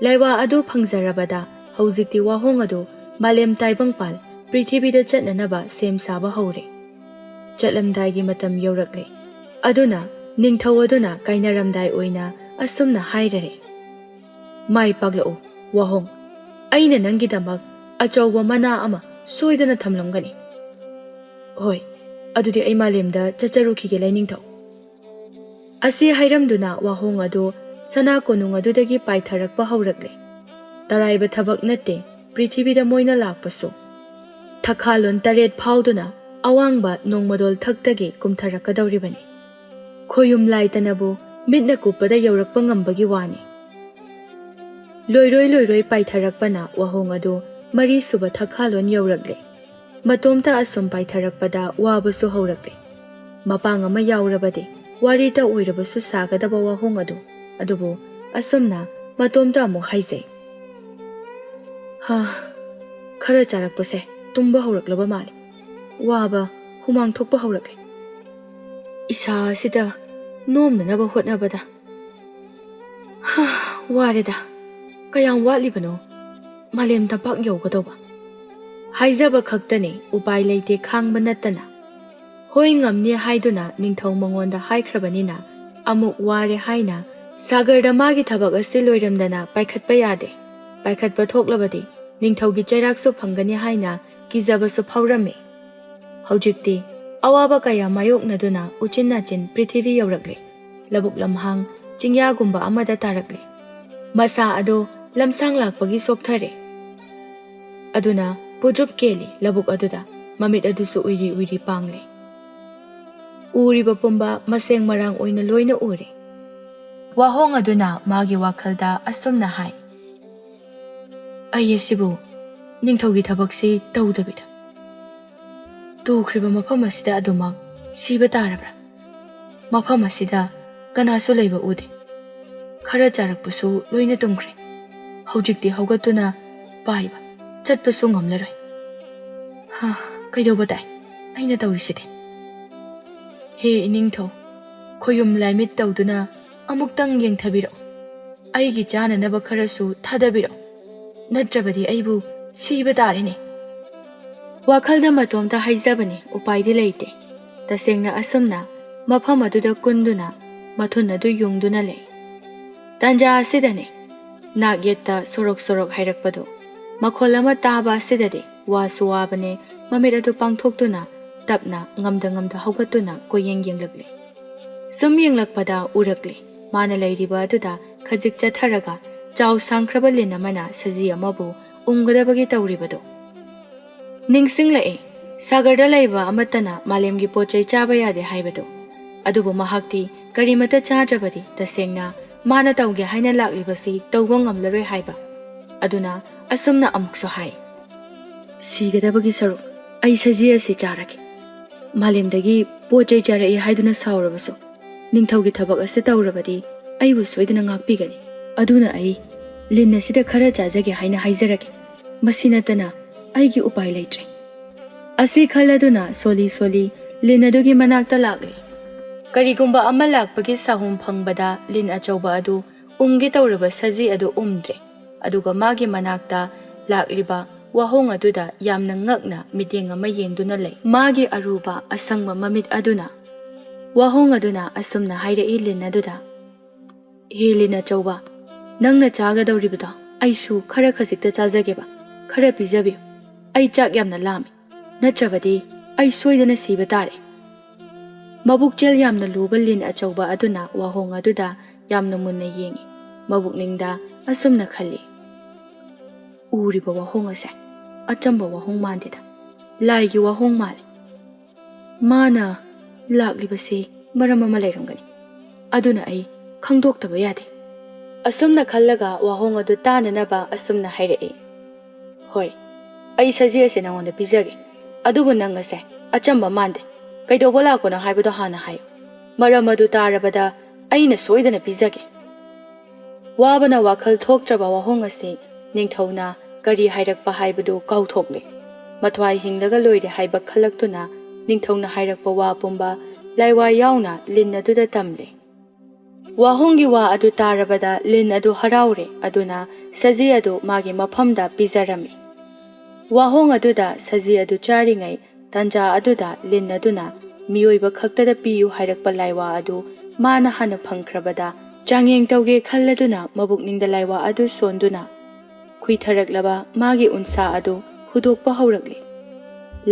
ꯂꯥꯏꯋꯥ ꯑꯗꯨ ꯐꯪꯖꯔꯕꯗ ꯍꯧꯖꯤꯛꯇꯤ ꯋꯥꯍꯣꯡ ꯑꯗꯨ ꯃꯥꯂꯦꯝ ꯇꯥꯏꯕꯪꯄꯥꯜ ꯄ꯭ꯔꯤꯊꯤꯕꯤꯗ ꯆꯠꯅꯅꯕ ꯁꯦꯝ ꯁꯥꯕ ꯍꯧꯔꯦ꯫ ꯆꯠꯂꯝꯗꯥꯏꯒꯤ ꯃꯇꯝ ꯌꯧꯔꯛꯂꯦ꯫ ꯑꯗꯨꯅ ꯅꯤꯡꯊꯧ ꯑꯗꯨꯅ ꯀꯥꯏꯅꯔꯝꯗꯥꯏ ꯑꯣꯏꯅ ꯑꯁꯨꯝꯅ ꯍꯥꯏꯔꯔꯦ, "ꯃꯥꯏ ꯄꯥꯛꯂꯛꯎ ꯋꯥꯍꯣꯡ, ꯑꯩꯅ ꯅꯪꯒꯤꯗꯃꯛ ꯑꯆꯧꯕ ꯃꯅꯥ ꯑꯃ ꯁꯣꯏꯗꯅ ꯊꯝꯂꯝꯒꯅꯤ꯫ ꯍꯣꯏ, ꯑꯗꯨꯗꯤ ꯑꯩ ꯃꯥꯂꯦꯝꯗ ꯆꯠꯆꯔꯨꯈꯤꯒꯦ ꯂꯥꯏꯅꯤꯡꯊꯧ꯫" ꯑꯁꯤ ꯍꯥꯏꯔꯝꯗꯨꯅ ꯋꯥꯍꯣꯡ ꯑꯗꯨ ꯁꯅꯥ ꯀꯣꯅꯨꯡ ꯑꯗꯨꯗꯒꯤ ꯄꯥꯏꯊꯔꯛꯄ ꯍꯧꯔꯛꯂꯦ꯫ ꯇꯔꯥꯏꯕ ꯊꯕꯛ ꯅꯠꯇꯦ ꯄ꯭ꯔꯤꯊꯤꯕꯤꯗ ꯃꯣꯏꯅ ꯂꯥꯛꯄꯁꯨ꯫ ꯊꯈꯥꯂꯣꯟ ꯇꯔꯦꯠ ꯐꯥꯎꯗꯨꯅ ꯑꯋꯥꯡꯕ ꯅꯣꯡꯃꯗꯣꯜ ꯊꯛꯇꯒꯤ ꯀꯨꯝꯊꯔꯛꯀꯗꯧꯔꯤꯕꯅꯤ꯫ ꯈꯣꯌꯨꯝ ꯂꯥꯏꯇꯅꯕꯨ ꯃꯤꯠꯅ ꯀꯨꯞꯄꯗ ꯌꯧꯔꯛꯄ ꯉꯝꯕꯒꯤ ꯋꯥꯅꯤ꯫ ꯂꯣꯏꯔꯣꯏ ꯂꯣꯏꯔꯣꯏ ꯄꯥꯏꯊꯔꯛꯄꯅ ꯋꯥꯍꯣꯡ ꯑꯗꯨ ꯃꯔꯤꯁꯨꯕ ꯊꯛꯈꯥꯂꯣꯟ ꯌꯧꯔꯛꯂꯦ꯫ ꯃꯇꯣꯝꯇ ꯑꯁꯨꯝ ꯄꯥꯏꯊꯔꯛꯄꯗ ꯋꯥꯕꯁꯨ ꯍꯧꯔꯛꯂꯦ꯫ ꯃꯄꯥꯡ ꯑꯃ ꯌꯥꯎꯔꯕꯗꯤ ꯋꯥꯔꯤꯇ ꯑꯣꯏꯔꯕꯁꯨ ꯁꯥꯒꯗꯕ ꯋꯥꯍꯣꯡ ꯑꯗꯨ, ꯑꯗꯨꯕꯨ ꯑꯁꯨꯝꯅ ꯃꯇꯣꯝꯇ ꯑꯃꯨꯛ ꯍꯥꯏꯖꯩ꯫ ꯍꯥ, ꯈꯔ ꯆꯥꯔꯛꯄꯁꯦ ꯇꯨꯝꯕ ꯍꯧꯔꯛꯂꯕ ꯃꯥꯜꯂꯦ꯫ ꯋꯥꯕ, ꯍꯨꯃꯥꯡ ꯊꯣꯛꯄ ꯍꯧꯔꯛꯂꯦ꯫ ꯏꯁꯥ ꯑꯁꯤꯗ ꯅꯣꯝꯅꯅꯕ ꯍꯣꯠꯅꯕꯗ, ꯍꯥ, ꯋꯥꯔꯦꯗ꯫ ꯀꯌꯥꯝ ꯋꯥꯠꯂꯤꯕꯅꯣ ꯃꯥꯂꯦꯝ ꯇꯝꯄꯥꯛ ꯌꯧꯒꯗꯧꯕ? ꯍꯥꯏꯖꯕ ꯈꯛꯇꯅꯤ, ꯎꯄꯥꯏ ꯂꯩꯇꯦ ꯈꯥꯡꯕ ꯅꯠꯇꯅ꯫ ꯍꯣꯏ, ꯉꯝꯅꯤ ꯍꯥꯏꯗꯨꯅ ꯅꯤꯡꯊꯧ ꯃꯉꯣꯟꯗ ꯍꯥꯏꯈ꯭ꯔꯕꯅꯤꯅ, ꯑꯃꯨꯛ ꯋꯥꯔꯦ ꯍꯥꯏꯅ ꯁꯥꯒꯔꯗ ꯃꯥꯒꯤ ꯊꯕꯛ ꯑꯁꯤ ꯂꯣꯏꯔꯝꯗꯅ ꯄꯥꯏꯈꯠꯄ ꯌꯥꯗꯦ꯫ ꯄꯥꯏꯈꯠꯄ ꯊꯣꯛꯂꯕꯗꯤ ꯅꯤꯡꯊꯧꯒꯤ ꯆꯩꯔꯥꯛꯁꯨ ꯐꯪꯒꯅꯤ ꯍꯥꯏꯅ ꯀꯤꯖꯕꯁꯨ ꯐꯥꯎꯔꯝꯃꯤ꯫ ꯍꯧꯖꯤꯛꯇꯤ ꯑꯋꯥꯕ ꯀꯌꯥ ꯃꯥꯌꯣꯛꯅꯗꯨꯅ ꯎꯆꯤꯟ ꯅꯥꯆꯤꯟ ꯄ꯭ꯔꯤꯊꯤꯕꯤ ꯌꯧꯔꯛꯂꯦ꯫ ꯂꯧꯕꯨꯛ ꯂꯝꯍꯥꯡ ꯆꯤꯡꯌꯥꯒꯨꯝꯕ ꯑꯃꯗ ꯇꯥꯔꯛꯂꯦ꯫ ꯃꯁꯥ ꯑꯗꯣ ꯂꯝꯁꯥꯡ ꯂꯥꯛꯄꯒꯤ ꯁꯣꯛꯊꯔꯦ꯫ ꯑꯗꯨꯅ ꯄꯨꯗ꯭ꯔꯨꯞ ꯀꯦꯜꯂꯤ ꯂꯧꯕꯨꯛ ꯑꯗꯨꯗ, ꯃꯃꯤꯠ ꯑꯗꯨꯁꯨ ꯎꯏꯔꯤ ꯎꯏꯔꯤ ꯄꯥꯡꯂꯦ꯫ ꯎꯔꯤꯕ ꯄꯨꯝꯕ ꯃꯁꯦꯡ ꯃꯔꯥꯡ ꯑꯣꯏꯅ ꯂꯣꯏꯅ ꯎꯔꯦ꯫ ꯋꯥꯍꯣꯡ ꯑꯗꯨꯅ ꯃꯥꯒꯤ ꯋꯥꯈꯜꯗ ꯑꯁꯨꯝꯅ ꯍꯥꯏ, "ꯑꯩ ꯑꯁꯤꯕꯨ ꯅꯤꯡꯊꯧꯒꯤ ꯊꯕꯛꯁꯤ ꯇꯧꯗꯕꯤꯗ ꯇꯨꯈ꯭ꯔꯤꯕ ꯃꯐꯝ ꯑꯁꯤꯗ ꯑꯗꯨꯃꯛ ꯁꯤꯕ ꯇꯥꯔꯕ꯭ꯔꯥ? ꯃꯐꯝ ꯑꯁꯤꯗ ꯀꯅꯥꯁꯨ ꯂꯩꯕ ꯎꯗꯦ꯫ ꯈꯔ ꯆꯥꯔꯛꯄꯁꯨ ꯂꯣꯏꯅ ꯇꯨꯝꯈ꯭ꯔꯦ꯫ ꯍꯧꯖꯤꯛꯇꯤ ꯍꯧꯒꯠꯇꯨꯅ ꯄꯥꯏꯕ, ꯆꯠꯄꯁꯨ ꯉꯝꯂꯔꯣꯏ꯫ ꯍꯥ, ꯀꯩꯗꯧꯕ ꯇꯥꯏ ꯑꯩꯅ ꯇꯧꯔꯤꯁꯤꯗꯤ? ꯍꯦ ꯏꯅꯤꯡꯊꯧ, ꯈꯣꯌꯨꯝ ꯂꯥꯏꯃꯤꯠ ꯇꯧꯗꯨꯅ ꯑꯃꯨꯛꯇꯪ ꯌꯦꯡꯊꯕꯤꯔꯛꯎ꯫ ꯑꯩꯒꯤ ꯆꯥꯅꯅꯕ ꯈꯔꯁꯨ ꯊꯥꯗꯕꯤꯔꯛꯎ, ꯅꯠꯇ꯭ꯔꯕꯗꯤ ꯑꯩꯕꯨ ꯁꯤꯕ ꯇꯥꯔꯦꯅꯦ꯫" ꯋꯥꯈꯜꯗ ꯃꯇꯣꯝꯇ ꯍꯥꯏꯖꯕꯅꯤ, ꯎꯄꯥꯏꯗꯤ ꯂꯩꯇꯦ꯫ ꯇꯁꯦꯡꯅ ꯑꯁꯨꯝꯅ ꯃꯐꯝ ꯑꯗꯨꯗ ꯀꯨꯟꯗꯨꯅ ꯃꯊꯨꯟ ꯑꯗꯨ ꯌꯨꯡꯗꯨꯅ ꯂꯩ꯫ ꯇꯥꯟꯖꯥ ꯑꯁꯤꯗꯅꯤ ꯅꯥꯛ ꯌꯦꯠꯇ ꯁꯣꯔꯣꯛ ꯁꯣꯔꯣꯛ ꯍꯥꯏꯔꯛꯄꯗꯨ꯫ ꯃꯈꯣꯜ ꯑꯃ ꯇꯥꯕ ꯑꯁꯤꯗꯗꯤ ꯋꯥꯁꯨ ꯋꯥꯕꯅꯦ, ꯃꯃꯤꯠ ꯑꯗꯨ ꯄꯥꯡꯊꯣꯛꯇꯨꯅ ꯇꯞꯅ ꯉꯝꯗ ꯉꯝꯗ ꯍꯧꯒꯠꯇꯨꯅ ꯀꯣꯏꯌꯦꯡ ꯌꯦꯡꯂꯛꯂꯤ꯫ ꯁꯨꯝ ꯌꯦꯡꯂꯛꯄꯗ ꯎꯔꯛꯂꯤ, ꯃꯥꯅ ꯂꯩꯔꯤꯕ ꯑꯗꯨꯗ ꯈꯖꯤꯛ ꯆꯠꯊꯔꯒ ꯆꯥꯎ ꯁꯥꯡꯈ꯭ꯔꯕ ꯂꯤꯟ ꯑꯃꯅ ꯁꯖꯤ ꯑꯃꯕꯨ ꯎꯝꯒꯗꯕꯒꯤ ꯇꯧꯔꯤꯕꯗꯨ꯫ ꯅꯤꯡꯁꯤꯡꯂꯛꯏ, ꯁꯥꯒꯔꯗ ꯂꯩꯕ ꯑꯃꯠꯇꯅ ꯃꯥꯂꯦꯝꯒꯤ ꯄꯣꯠ ꯆꯩ ꯆꯥꯕ ꯌꯥꯗꯦ ꯍꯥꯏꯕꯗꯨ꯫ ꯑꯗꯨꯕꯨ ꯃꯍꯥꯛꯇꯤ ꯀꯔꯤꯃꯠꯇ ꯆꯥꯗ꯭ꯔꯕꯗꯤ ꯇꯁꯦꯡꯅ ꯃꯥꯅ ꯇꯧꯒꯦ ꯍꯥꯏꯅ ꯂꯥꯛꯂꯤꯕꯁꯤ ꯇꯧꯕ ꯉꯝꯂꯔꯣꯏ ꯍꯥꯏꯕ꯫ ꯑꯗꯨꯅ ꯑꯁꯨꯝꯅ ꯑꯃꯨꯛꯁꯨ ꯍꯥꯏ꯫ ꯁꯤꯒꯗꯕꯒꯤ ꯁꯔꯨꯛ ꯑꯩ ꯁꯖꯤ ꯑꯁꯤ ꯆꯥꯔꯒꯦ꯫ ꯃꯥꯂꯦꯝꯗꯒꯤ ꯄꯣꯠ ꯆꯩ ꯆꯥꯔꯛꯏ ꯍꯥꯏꯗꯨꯅ ꯁꯥꯎꯔꯕꯁꯨ, ꯅꯤꯡꯊꯧꯒꯤ ꯊꯕꯛ ꯑꯁꯤ ꯇꯧꯔꯕꯗꯤ ꯑꯩꯕꯨ ꯁꯣꯏꯗꯅ ꯉꯥꯛꯄꯤꯒꯅꯤ꯫ ꯑꯗꯨꯅ ꯑꯩ ꯂꯤꯟ ꯑꯁꯤꯗ ꯈꯔ ꯆꯥꯖꯒꯦ ꯍꯥꯏꯅ ꯍꯥꯏꯖꯔꯒꯦ꯫ ꯃꯁꯤ ꯅꯠꯇꯅ ꯑꯩꯒꯤ ꯎꯄꯥꯏ ꯂꯩꯇ꯭ꯔꯦ꯫ ꯑꯁꯤ ꯈꯜꯂꯗꯨꯅ ꯁꯣꯂꯤ ꯁꯣꯂꯤ ꯂꯤꯟ ꯑꯗꯨꯒꯤ ꯃꯅꯥꯛꯇ ꯂꯥꯛꯂꯦ꯫ ꯀꯔꯤꯒꯨꯝꯕ ꯑꯃ ꯂꯥꯛꯄꯒꯤ ꯁꯥꯍꯨꯝ ꯐꯪꯕꯗ ꯂꯤꯟ ꯑꯆꯧꯕ ꯑꯗꯨ ꯎꯝꯒꯦ ꯇꯧꯔꯕ ꯁꯖꯤ ꯑꯗꯨ ꯎꯝꯗ꯭ꯔꯦ꯫ ꯑꯗꯨꯒ ꯃꯥꯒꯤ ꯃꯅꯥꯛꯇ ꯂꯥꯛꯂꯤꯕ ꯋꯥꯍꯣꯡ ꯑꯗꯨꯗ ꯌꯥꯝꯅ ꯉꯛꯅ ꯃꯤꯠꯌꯦꯡ ꯑꯃ ꯌꯦꯡꯗꯨꯅ ꯂꯩ꯫ ꯃꯥꯒꯤ ꯑꯔꯨꯕ ꯑꯁꯪꯕ ꯃꯃꯤꯠ ꯑꯗꯨꯅ ꯋꯥꯍꯣꯡ ꯑꯗꯨꯅ ꯑꯁꯨꯝꯅ ꯍꯥꯏꯔꯛꯏ ꯂꯤꯟ ꯑꯗꯨꯗ, "ꯍꯦ ꯂꯤꯟ ꯑꯆꯧꯕ, ꯅꯪꯅ ꯆꯥꯒꯗꯧꯔꯤꯕꯗꯣ ꯑꯩꯁꯨ ꯈꯔ ꯈꯖꯤꯛꯇ ꯆꯥꯖꯒꯦꯕ, ꯈꯔ ꯄꯤꯖꯕꯤꯌꯨ꯫ ꯑꯩ ꯆꯥꯛ ꯌꯥꯝꯅ ꯂꯥꯝꯃꯤ, ꯅꯠꯇ꯭ꯔꯕꯗꯤ ꯑꯩ ꯁꯣꯏꯗꯅ ꯁꯤꯕ ꯇꯥꯔꯦ꯫" ꯃꯕꯨꯛꯆꯦꯜ ꯌꯥꯝꯅ ꯂꯨꯕ ꯂꯤꯟ ꯑꯆꯧꯕ ꯑꯗꯨꯅ ꯋꯥꯍꯣꯡ ꯑꯗꯨꯗ ꯌꯥꯝꯅ ꯃꯨꯟꯅ ꯌꯦꯡꯏ꯫ ꯃꯕꯨꯛꯅꯤꯡꯗ ꯑꯁꯨꯝꯅ ꯈꯜꯂꯤ, "ꯎꯔꯤꯕ ꯋꯥꯍꯣꯡ ꯑꯁꯦ ꯑꯆꯝꯕ ꯋꯥꯍꯣꯡ ꯃꯥꯟꯗꯦꯗ, ꯂꯥꯏꯒꯤ ꯋꯥꯍꯣꯡ ꯃꯥꯜꯂꯤ꯫ ꯃꯥꯅ ꯂꯥꯛꯂꯤꯕꯁꯤ ꯃꯔꯝ ꯑꯃ ꯂꯩꯔꯝꯒꯅꯤ, ꯑꯗꯨꯅ ꯑꯩ ꯈꯪꯗꯣꯛꯇꯕ ꯌꯥꯗꯦ꯫" ꯑꯁꯨꯝꯅ ꯈꯜꯂꯒ ꯋꯥꯍꯣꯡ ꯑꯗꯨ ꯇꯥꯅꯅꯕ ꯑꯁꯨꯝꯅ ꯍꯥꯏꯔꯛꯏ, "ꯍꯣꯏ, ꯑꯩ ꯁꯖꯤ ꯑꯁꯤ ꯅꯉꯣꯟꯗ ꯄꯤꯖꯒꯦ, ꯑꯗꯨꯕꯨ ꯅꯪ ꯑꯁꯦ ꯑꯆꯝꯕ ꯃꯥꯟꯗꯦ꯫ ꯀꯩꯗꯧꯕ ꯂꯥꯛꯄꯅꯣ ꯍꯥꯏꯕꯗꯣ ꯍꯥꯟꯅ ꯍꯥꯏꯌꯨ꯫ ꯃꯔꯝ ꯑꯗꯨ ꯇꯥꯔꯕꯗ ꯑꯩꯅ ꯁꯣꯏꯗꯅ ꯄꯤꯖꯒꯦ꯫" ꯋꯥꯕꯅ ꯋꯥꯈꯜ ꯊꯣꯛꯇ꯭ꯔꯕ ꯋꯥꯍꯣꯡ ꯑꯁꯤ ꯅꯤꯡꯊꯧꯅ ꯀꯔꯤ ꯍꯥꯏꯔꯛꯄ ꯍꯥꯏꯕꯗꯨ ꯀꯥꯎꯊꯣꯛꯂꯦ꯫ ꯃꯊ꯭ꯋꯥꯏ ꯍꯤꯡꯂꯒ ꯂꯣꯏꯔꯦ ꯍꯥꯏꯕ ꯈꯜꯂꯛꯇꯨꯅ ꯅꯤꯡꯊꯧꯅ ꯍꯥꯏꯔꯛꯄ ꯋꯥ ꯄꯨꯝꯕ ꯂꯥꯏꯋꯥ ꯌꯥꯎꯅ ꯂꯤꯟ ꯑꯗꯨꯗ ꯇꯝꯂꯦ꯫ ꯋꯥꯍꯣꯡꯒꯤ ꯋꯥ ꯑꯗꯨ ꯇꯥꯔꯕꯗ ꯂꯤꯟ ꯑꯗꯨ ꯍꯔꯥꯎꯔꯦ, ꯑꯗꯨꯅ ꯁꯖꯤ ꯑꯗꯨ ꯃꯥꯒꯤ ꯃꯐꯝꯗ ꯄꯤꯖꯔꯝꯃꯤ꯫ ꯋꯥꯍꯣꯡ ꯑꯗꯨꯗ ꯁꯖꯤ ꯑꯗꯨ ꯆꯥꯔꯤꯉꯩ ꯇꯥꯟꯖꯥ ꯑꯗꯨꯗ ꯂꯤꯟ ꯑꯗꯨꯅ ꯃꯤꯑꯣꯏꯕ ꯈꯛꯇꯗ ꯄꯤꯌꯨ ꯍꯥꯏꯔꯛꯄ ꯂꯥꯏꯋꯥ ꯑꯗꯨ ꯃꯥꯅ ꯍꯥꯟꯅ ꯐꯪꯈ꯭ꯔꯕꯗ, ꯆꯥꯡꯌꯦꯡ ꯇꯧꯒꯦ ꯈꯜꯂꯗꯨꯅ ꯃꯕꯨꯛꯅꯤꯡꯗ ꯂꯥꯏꯋꯥ ꯑꯗꯨ ꯁꯣꯟꯗꯨꯅ ꯈꯨꯏꯊꯔꯛꯂꯕ ꯃꯥꯒꯤ ꯎꯟꯁꯥ ꯑꯗꯨ ꯍꯨꯗꯣꯛꯄ ꯍꯧꯔꯛꯂꯤ꯫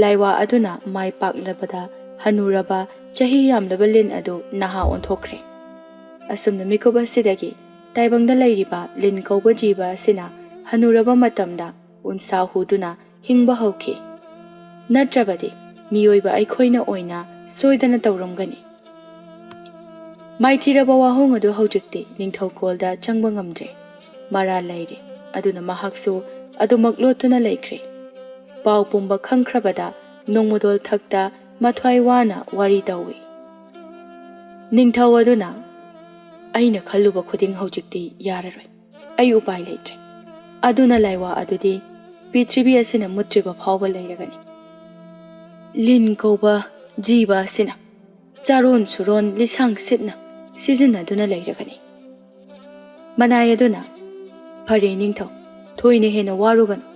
ꯂꯥꯏꯋꯥ ꯑꯗꯨꯅ ꯃꯥꯏ ꯄꯥꯛꯂꯕꯗ ꯍꯅꯨꯔꯕ ꯆꯍꯤ ꯌꯥꯝꯂꯕ ꯂꯤꯟ ꯑꯗꯨ ꯅꯍꯥ ꯑꯣꯟꯊꯣꯛꯈ꯭ꯔꯦ꯫ ꯑꯁꯨꯝꯅ ꯃꯤꯀꯨꯞ ꯑꯁꯤꯗꯒꯤ ꯇꯥꯏꯕꯪꯗ ꯂꯩꯔꯤꯕ ꯂꯤꯟ ꯀꯧꯕ ꯖꯤꯕ ꯑꯁꯤꯅ ꯍꯅꯨꯔꯕ ꯃꯇꯝꯗ ꯎꯟꯁꯥ ꯍꯨꯗꯨꯅ ꯍꯤꯡꯕ ꯍꯧꯈꯤ꯫ ꯅꯠꯇ꯭ꯔꯕꯗꯤ ꯃꯤꯑꯣꯏꯕ ꯑꯩꯈꯣꯏꯅ ꯑꯣꯏꯅ ꯁꯣꯏꯗꯅ ꯇꯧꯔꯝꯒꯅꯤ꯫ ꯃꯥꯏꯊꯤꯔꯕ ꯋꯥꯍꯣꯡ ꯑꯗꯨ ꯍꯧꯖꯤꯛꯇꯤ ꯅꯤꯡꯊꯧꯀꯣꯜꯗ ꯆꯪꯕ ꯉꯝꯗ꯭ꯔꯦ꯫ ꯃꯔꯥꯜ ꯂꯩꯔꯦ꯫ ꯑꯗꯨꯅ ꯃꯍꯥꯛꯁꯨ ꯑꯗꯨꯃꯛ ꯂꯣꯠꯇꯨꯅ ꯂꯩꯈ꯭ꯔꯦ꯫ ꯄꯥꯎ ꯄꯨꯝꯕ ꯈꯪꯈ꯭ꯔꯕꯗ ꯅꯣꯡꯃꯗꯣꯜ ꯊꯛꯇ ꯃꯊ꯭ꯋꯥꯏ ꯋꯥꯅ ꯋꯥꯔꯤ ꯇꯧꯏ꯫ ꯅꯤꯡꯊꯧ ꯑꯗꯨꯅ, "ꯑꯩꯅ ꯈꯜꯂꯨꯕ ꯈꯨꯗꯤꯡ ꯍꯧꯖꯤꯛꯇꯤ ꯌꯥꯔꯔꯣꯏ꯫ ꯑꯩ ꯎꯄꯥꯏ ꯂꯩꯇ꯭ꯔꯦ꯫ ꯑꯗꯨꯅ ꯂꯥꯏꯋꯥ ꯑꯗꯨꯗꯤ ꯄ꯭ꯔꯤꯊꯤꯕꯤ ꯑꯁꯤꯅ ꯃꯨꯠꯇ꯭ꯔꯤꯕ ꯐꯥꯎꯕ ꯂꯩꯔꯒꯅꯤ꯫ ꯂꯤꯟ ꯀꯧꯕ ꯖꯤꯕ ꯑꯁꯤꯅ ꯆꯥꯔꯣꯟ ꯁꯨꯔꯣꯟ ꯂꯤꯁꯥꯡ ꯁꯤꯠꯅ ꯁꯤꯖꯤꯟꯅꯗꯨꯅ ꯂꯩꯔꯒꯅꯤ꯫" ꯃꯅꯥꯏ ꯑꯗꯨꯅ, "ꯐꯔꯦ ꯅꯤꯡꯊꯧ, ꯊꯣꯏꯅ ꯍꯦꯟꯅ ꯋꯥꯔꯨꯒꯅꯨ꯫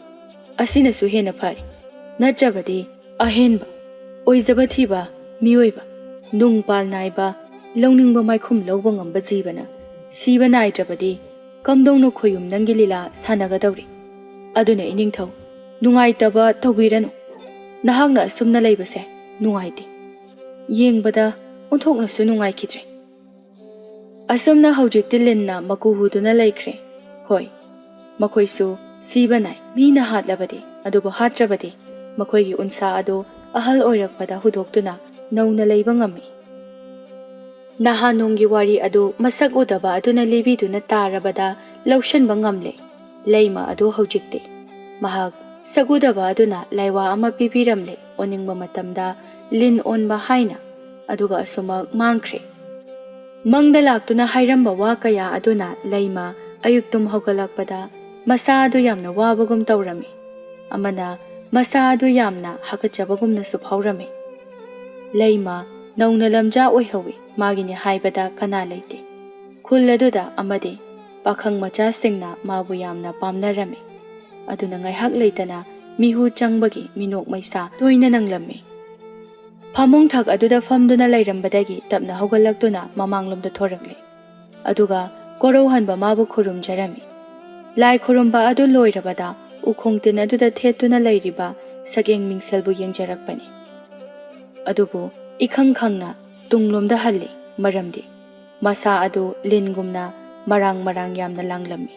ꯑꯁꯤꯅꯁꯨ ꯍꯦꯟꯅ ꯐꯔꯦ꯫ ꯅꯠꯇ꯭ꯔꯕꯗꯤ ꯑꯍꯦꯟꯕ ꯑꯣꯏꯖꯕ ꯊꯤꯕ ꯃꯤꯑꯣꯏꯕ, ꯅꯨꯡ ꯄꯥꯜ ꯅꯥꯏꯕ, ꯂꯧꯅꯤꯡꯕ ꯃꯥꯏꯈꯨꯝ ꯂꯧꯕ ꯉꯝꯕ ꯖꯤꯕꯅ ꯁꯤꯕ ꯅꯥꯏꯗ꯭ꯔꯕꯗꯤ ꯀꯝꯗꯧꯅ ꯈꯣꯌꯨꯝ ꯅꯪꯒꯤ ꯂꯤꯂꯥ ꯁꯥꯟꯅꯒꯗꯧꯔꯤ? ꯑꯗꯨꯅ ꯏꯅꯤꯡꯊꯧ, ꯅꯨꯡꯉꯥꯏꯇꯕ ꯇꯧꯕꯤꯔꯅꯨ꯫ ꯅꯍꯥꯛꯅ ꯑꯁꯨꯝꯅ ꯂꯩꯕꯁꯦ ꯅꯨꯡꯉꯥꯏꯇꯦ꯫ ꯌꯦꯡꯕꯗ ꯑꯣꯟꯊꯣꯛꯅꯁꯨ ꯅꯨꯡꯉꯥꯏꯈꯤꯗ꯭ꯔꯦ꯫" ꯑꯁꯨꯝꯅ ꯍꯧꯖꯤꯛꯇꯤ ꯂꯤꯟꯅ ꯃꯀꯨ ꯍꯨꯗꯨꯅ ꯂꯩꯈ꯭ꯔꯦ꯫ ꯍꯣꯏ, ꯃꯈꯣꯏꯁꯨ ꯁꯤꯕ ꯅꯥꯏ, ꯃꯤꯅ ꯍꯥꯠꯂꯕꯗꯤ, ꯑꯗꯨꯕꯨ ꯍꯥꯠꯇ꯭ꯔꯕꯗꯤ ꯃꯈꯣꯏꯒꯤ ꯎꯟꯁꯥ ꯑꯗꯨ ꯑꯍꯜ ꯑꯣꯏꯔꯛꯄꯗ ꯍꯨꯗꯣꯛꯇꯨꯅ ꯅꯧꯅ ꯂꯩꯕ ꯉꯝꯃꯤ꯫ ꯅꯍꯥꯟ ꯅꯣꯡꯒꯤ ꯋꯥꯔꯤ ꯑꯗꯨ ꯃꯁꯛ ꯎꯗꯕ ꯑꯗꯨꯅ ꯂꯤꯕꯤꯗꯨꯅ ꯇꯥꯔꯕꯗ ꯂꯧꯁꯤꯟꯕ ꯉꯝꯂꯦ꯫ ꯂꯩꯃ ꯑꯗꯨ ꯍꯧꯖꯤꯛꯇꯤ ꯃꯍꯥꯛ ꯁꯛ ꯎꯗꯕ ꯑꯗꯨꯅ ꯂꯥꯏꯋꯥ ꯑꯃ ꯄꯤꯕꯤꯔꯝꯂꯦ, ꯑꯣꯟꯅꯤꯡꯕ ꯃꯇꯝꯗ ꯂꯤꯟ ꯑꯣꯟꯕ ꯍꯥꯏꯅ꯫ ꯑꯗꯨꯒ ꯑꯁꯨꯃꯛ ꯃꯥꯡꯈ꯭ꯔꯦ꯫ ꯃꯪꯗ ꯂꯥꯛꯇꯨꯅ ꯍꯥꯏꯔꯝꯕ ꯋꯥ ꯀꯌꯥ ꯑꯗꯨꯅ ꯂꯩꯃ ꯑꯌꯨꯛ ꯇꯨꯝ ꯍꯧꯒꯠꯂꯛꯄꯗ ꯃꯁꯥ ꯑꯗꯨ ꯌꯥꯝꯅ ꯋꯥꯕꯒꯨꯝ ꯇꯧꯔꯝꯃꯤ꯫ ꯑꯃꯅ ꯃꯁꯥ ꯑꯗꯨ ꯌꯥꯝꯅ ꯍꯥꯀꯠꯆꯕꯒꯨꯝꯅꯁꯨ ꯐꯥꯎꯔꯝꯃꯤ꯫ ꯂꯩꯃ ꯅꯧꯅ ꯂꯝꯖꯥ ꯑꯣꯏꯍꯧꯏ, ꯃꯥꯒꯤꯅꯤ ꯍꯥꯏꯕꯗ ꯀꯅꯥ ꯂꯩꯇꯦ꯫ ꯈꯨꯜ ꯑꯗꯨꯗ ꯑꯃꯗꯤ ꯄꯥꯈꯪ ꯃꯆꯥꯁꯤꯡꯅ ꯃꯥꯕꯨ ꯌꯥꯝꯅ ꯄꯥꯝꯅꯔꯝꯃꯤ꯫ ꯑꯗꯨꯅ ꯉꯥꯏꯍꯥꯛ ꯂꯩꯇꯅ ꯃꯤꯍꯨ ꯆꯪꯕꯒꯤ ꯃꯤꯅꯣꯛ ꯃꯩꯁꯥ ꯇꯣꯏꯅ ꯅꯪꯂꯝꯃꯤ꯫ ꯐꯃꯨꯡ ꯊꯛ ꯑꯗꯨꯗ ꯐꯝꯗꯨꯅ ꯂꯩꯔꯝꯕꯗꯒꯤ ꯇꯞꯅ ꯍꯧꯒꯠꯂꯛꯇꯨꯅ ꯃꯃꯥꯡꯂꯣꯝꯗ ꯊꯣꯔꯛꯂꯦ꯫ ꯑꯗꯨꯒ ꯀꯣꯔꯧꯍꯟꯕ ꯃꯥꯕꯨ ꯈꯨꯔꯨꯝꯖꯔꯝꯃꯤ꯫ ꯂꯥꯏ ꯈꯨꯔꯨꯝꯕ ꯑꯗꯨ ꯂꯣꯏꯔꯕꯗ ꯎꯈꯣꯡ ꯇꯤꯟ ꯑꯗꯨꯗ ꯊꯦꯠꯇꯨꯅ ꯂꯩꯔꯤꯕ ꯁꯛꯌꯦꯡ ꯃꯤꯡꯁꯦꯜꯕꯨ ꯌꯦꯡꯖꯔꯛꯄꯅꯤ꯫ ꯑꯗꯨꯕꯨ ꯏꯈꯪ ꯈꯪꯅ ꯇꯨꯡꯂꯣꯝꯗ ꯍꯜꯂꯤ, ꯃꯔꯝꯗꯤ ꯃꯁꯥ ꯑꯗꯨ ꯂꯤꯟꯒꯨꯝꯅ ꯃꯔꯥꯡ ꯃꯔꯥꯡ ꯌꯥꯝꯅ ꯂꯥꯡꯂꯝꯃꯤ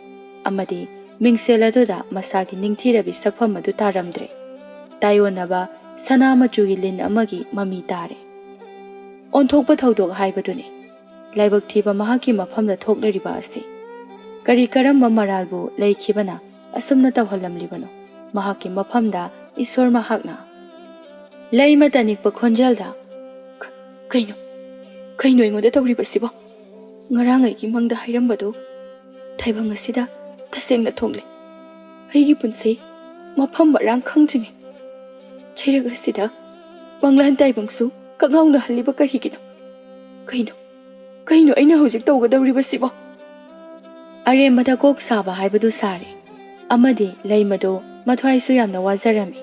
ꯑꯃꯗꯤ ꯃꯤꯡꯁꯦꯜ ꯑꯗꯨꯗ ꯃꯁꯥꯒꯤ ꯅꯤꯡꯊꯤꯔꯕꯤ ꯁꯛꯐꯝ ꯑꯗꯨ ꯇꯥꯔꯝꯗ꯭ꯔꯦ꯫ ꯇꯥꯏꯑꯣꯟꯅꯕ ꯁꯅꯥ ꯃꯆꯨꯒꯤ ꯂꯤꯟ ꯑꯃꯒꯤ ꯃꯃꯤ ꯇꯥꯔꯦ꯫ ꯑꯣꯟꯊꯣꯛꯄ ꯊꯧꯗꯣꯛ ꯍꯥꯏꯕꯗꯨꯅꯤ꯫ ꯂꯥꯏꯕꯛ ꯊꯤꯕ ꯃꯍꯥꯛꯀꯤ ꯃꯐꯝꯗ ꯊꯣꯛꯂꯤꯕ ꯑꯁꯤ꯫ ꯀꯔꯤ ꯀꯔꯝꯕ ꯃꯔꯥꯜꯕꯨ ꯂꯩꯈꯤꯕꯅ ꯑꯁꯨꯝꯅ ꯇꯧꯍꯜꯂꯝꯂꯤꯕꯅꯣ? ꯃꯍꯥꯛꯀꯤ ꯃꯐꯝꯗ ꯏꯁꯣꯔ ꯃꯍꯥꯛꯅ꯫ ꯂꯩꯃ ꯇꯅꯤꯛꯄ ꯈꯣꯟꯖꯦꯜꯗ, "ꯀ-, ꯀꯩꯅꯣ? ꯀꯩꯅꯣ ꯑꯩꯉꯣꯟꯗ ꯇꯧꯔꯤꯕꯁꯤꯕꯣ? ꯉꯔꯥꯡ ꯑꯩꯒꯤ ꯃꯪꯗ ꯍꯥꯏꯔꯝꯕꯗꯨ ꯇꯥꯏꯕꯪ ꯑꯁꯤꯗ ꯇꯁꯦꯡꯅ ꯊꯨꯡꯂꯦ꯫ ꯑꯩꯒꯤ ꯄꯨꯟꯁꯤ ꯃꯐꯝ ꯃꯔꯥꯡ ꯈꯪꯗ꯭ꯔꯤꯉꯩ ꯆꯩꯔꯛ ꯑꯁꯤꯗ ꯃꯪꯂꯥꯟ ꯇꯥꯏꯕꯪꯁꯨ ꯀꯛꯉꯥꯎꯅꯍꯜꯂꯤꯕ ꯀꯔꯤꯒꯤꯅꯣ? ꯀꯩꯅꯣ? ꯀꯩꯅꯣ ꯑꯩꯅ ꯍꯧꯖꯤꯛ ꯇꯧꯒꯗꯧꯔꯤꯕꯁꯤꯕꯣ?" ꯑꯔꯦꯝꯕꯗ ꯀꯣꯛ ꯁꯥꯕ ꯍꯥꯏꯕꯗꯨ ꯁꯥꯔꯦ꯫ ꯑꯃꯗꯤ ꯂꯩꯃꯗꯨ ꯃꯊ꯭ꯋꯥꯏꯁꯨ ꯌꯥꯝꯅ ꯋꯥꯖꯔꯝꯃꯤ꯫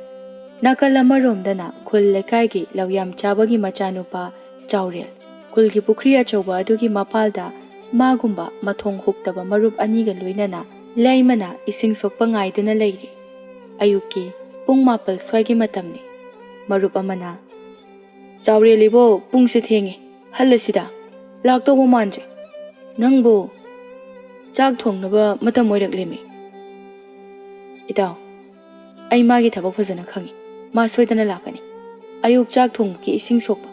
ꯅꯥꯀꯜ ꯑꯃꯔꯣꯝꯗꯅ ꯈꯨꯜ ꯂꯩꯀꯥꯏꯒꯤ ꯂꯧꯌꯥꯝ ꯆꯥꯕꯒꯤ ꯃꯆꯥꯅꯨꯄꯥ ꯆꯥꯎꯔꯦꯜ, ꯈꯨꯜꯒꯤ ꯄꯨꯈ꯭ꯔꯤ ꯑꯆꯧꯕ ꯑꯗꯨꯒꯤ ꯃꯄꯥꯜꯗ ꯃꯥꯒꯨꯝꯕ ꯃꯊꯣꯡ ꯍꯨꯛꯇꯕ ꯃꯔꯨꯞ ꯑꯅꯤꯒ ꯂꯣꯏꯅꯅ ꯂꯩꯃꯅ ꯏꯁꯤꯡ ꯁꯣꯛꯄ ꯉꯥꯏꯗꯨꯅ ꯂꯩꯔꯤ꯫ ꯑꯌꯨꯛꯀꯤ ꯄꯨꯡ ꯃꯥꯄꯜ ꯁ꯭ꯋꯥꯏꯒꯤ ꯃꯇꯝꯅꯤ꯫ ꯃꯔꯨꯞ ꯑꯃꯅ, "ꯆꯥꯎꯔꯦꯜ ꯏꯕꯣ, ꯄꯨꯡꯁꯦ ꯊꯦꯡꯉꯦ, ꯍꯜꯂꯁꯤꯗ, ꯂꯥꯛꯇꯧꯕ ꯃꯥꯟꯗ꯭ꯔꯦ꯫ ꯅꯪꯕꯨ ꯆꯥꯛ ꯊꯣꯡꯅꯕ ꯃꯇꯝ ꯑꯣꯏꯔꯛꯂꯦꯃꯤ꯫" "ꯏꯇꯥꯎ, ꯑꯩ ꯃꯥꯒꯤ ꯊꯕꯛ ꯐꯖꯅ ꯈꯪꯉꯤ, ꯃꯥ ꯁꯣꯏꯗꯅ ꯂꯥꯛꯀꯅꯤ꯫ ꯑꯌꯨꯛ ꯆꯥꯛ ꯊꯣꯡꯕꯒꯤ ꯏꯁꯤꯡ ꯁꯣꯛꯄ,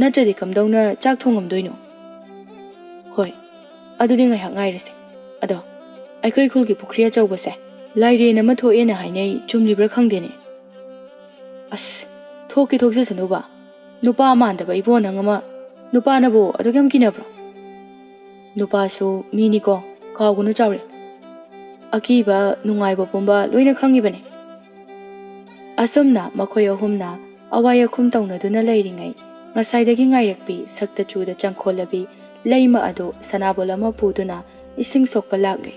ꯅꯠꯇ꯭ꯔꯗꯤ ꯀꯝꯗꯧꯅ ꯆꯥꯛ ꯊꯣꯡꯉꯝꯗꯣꯏꯅꯣ?" "ꯍꯣꯏ, ꯑꯗꯨꯗꯤ ꯉꯥꯏꯍꯥꯛ ꯉꯥꯏꯔꯁꯦ꯫ ꯑꯗꯣ, ꯑꯩꯈꯣꯏ ꯈꯨꯜꯒꯤ ꯄꯨꯈ꯭ꯔꯤ ꯑꯆꯧꯕꯁꯦ ꯂꯥꯏꯔꯦꯟ ꯑꯃ ꯊꯣꯛꯑꯦꯅ ꯍꯥꯏꯅꯩ, ꯆꯨꯝꯂꯤꯕ꯭ꯔꯥ ꯈꯪꯗꯦꯅꯦ?" "ꯑꯁ, ꯊꯣꯛꯀꯦ ꯊꯣꯛꯆꯁꯅꯨꯕ, ꯅꯨꯄꯥ ꯃꯥꯟꯗꯕ ꯏꯕꯣ ꯅꯪ ꯑꯃ, ꯅꯨꯄꯥꯅꯕꯨ ꯑꯗꯨꯛ ꯌꯥꯝ ꯀꯤꯅꯕ꯭ꯔꯣ? ꯅꯨꯄꯥꯁꯨ ꯃꯤꯅꯤꯀꯣ, ꯀꯥꯎꯒꯅꯨ ꯆꯥꯎꯔꯦꯜ꯫ ꯑꯀꯤꯕ ꯅꯨꯡꯉꯥꯏꯕ ꯄꯨꯝꯕ ꯂꯣꯏꯅ ꯈꯪꯉꯤꯕꯅꯤ꯫" ꯑꯁꯨꯝꯅ ꯃꯈꯣꯏ ꯑꯍꯨꯝꯅ ꯑꯋꯥꯏ ꯑꯈꯨꯝ ꯇꯧꯅꯗꯨꯅ ꯂꯩꯔꯤꯉꯩ, ꯉꯁꯥꯏꯗꯒꯤ ꯉꯥꯏꯔꯛꯄꯤ ꯁꯛꯇ ꯆꯨꯗ ꯆꯪꯈꯣꯜꯂꯕꯤ ꯂꯩꯃ ꯑꯗꯨ ꯁꯅꯥꯕꯣꯜ ꯑꯃ ꯄꯨꯗꯨꯅ ꯏꯁꯤꯡ ꯁꯣꯛꯄ ꯂꯥꯛꯂꯦ꯫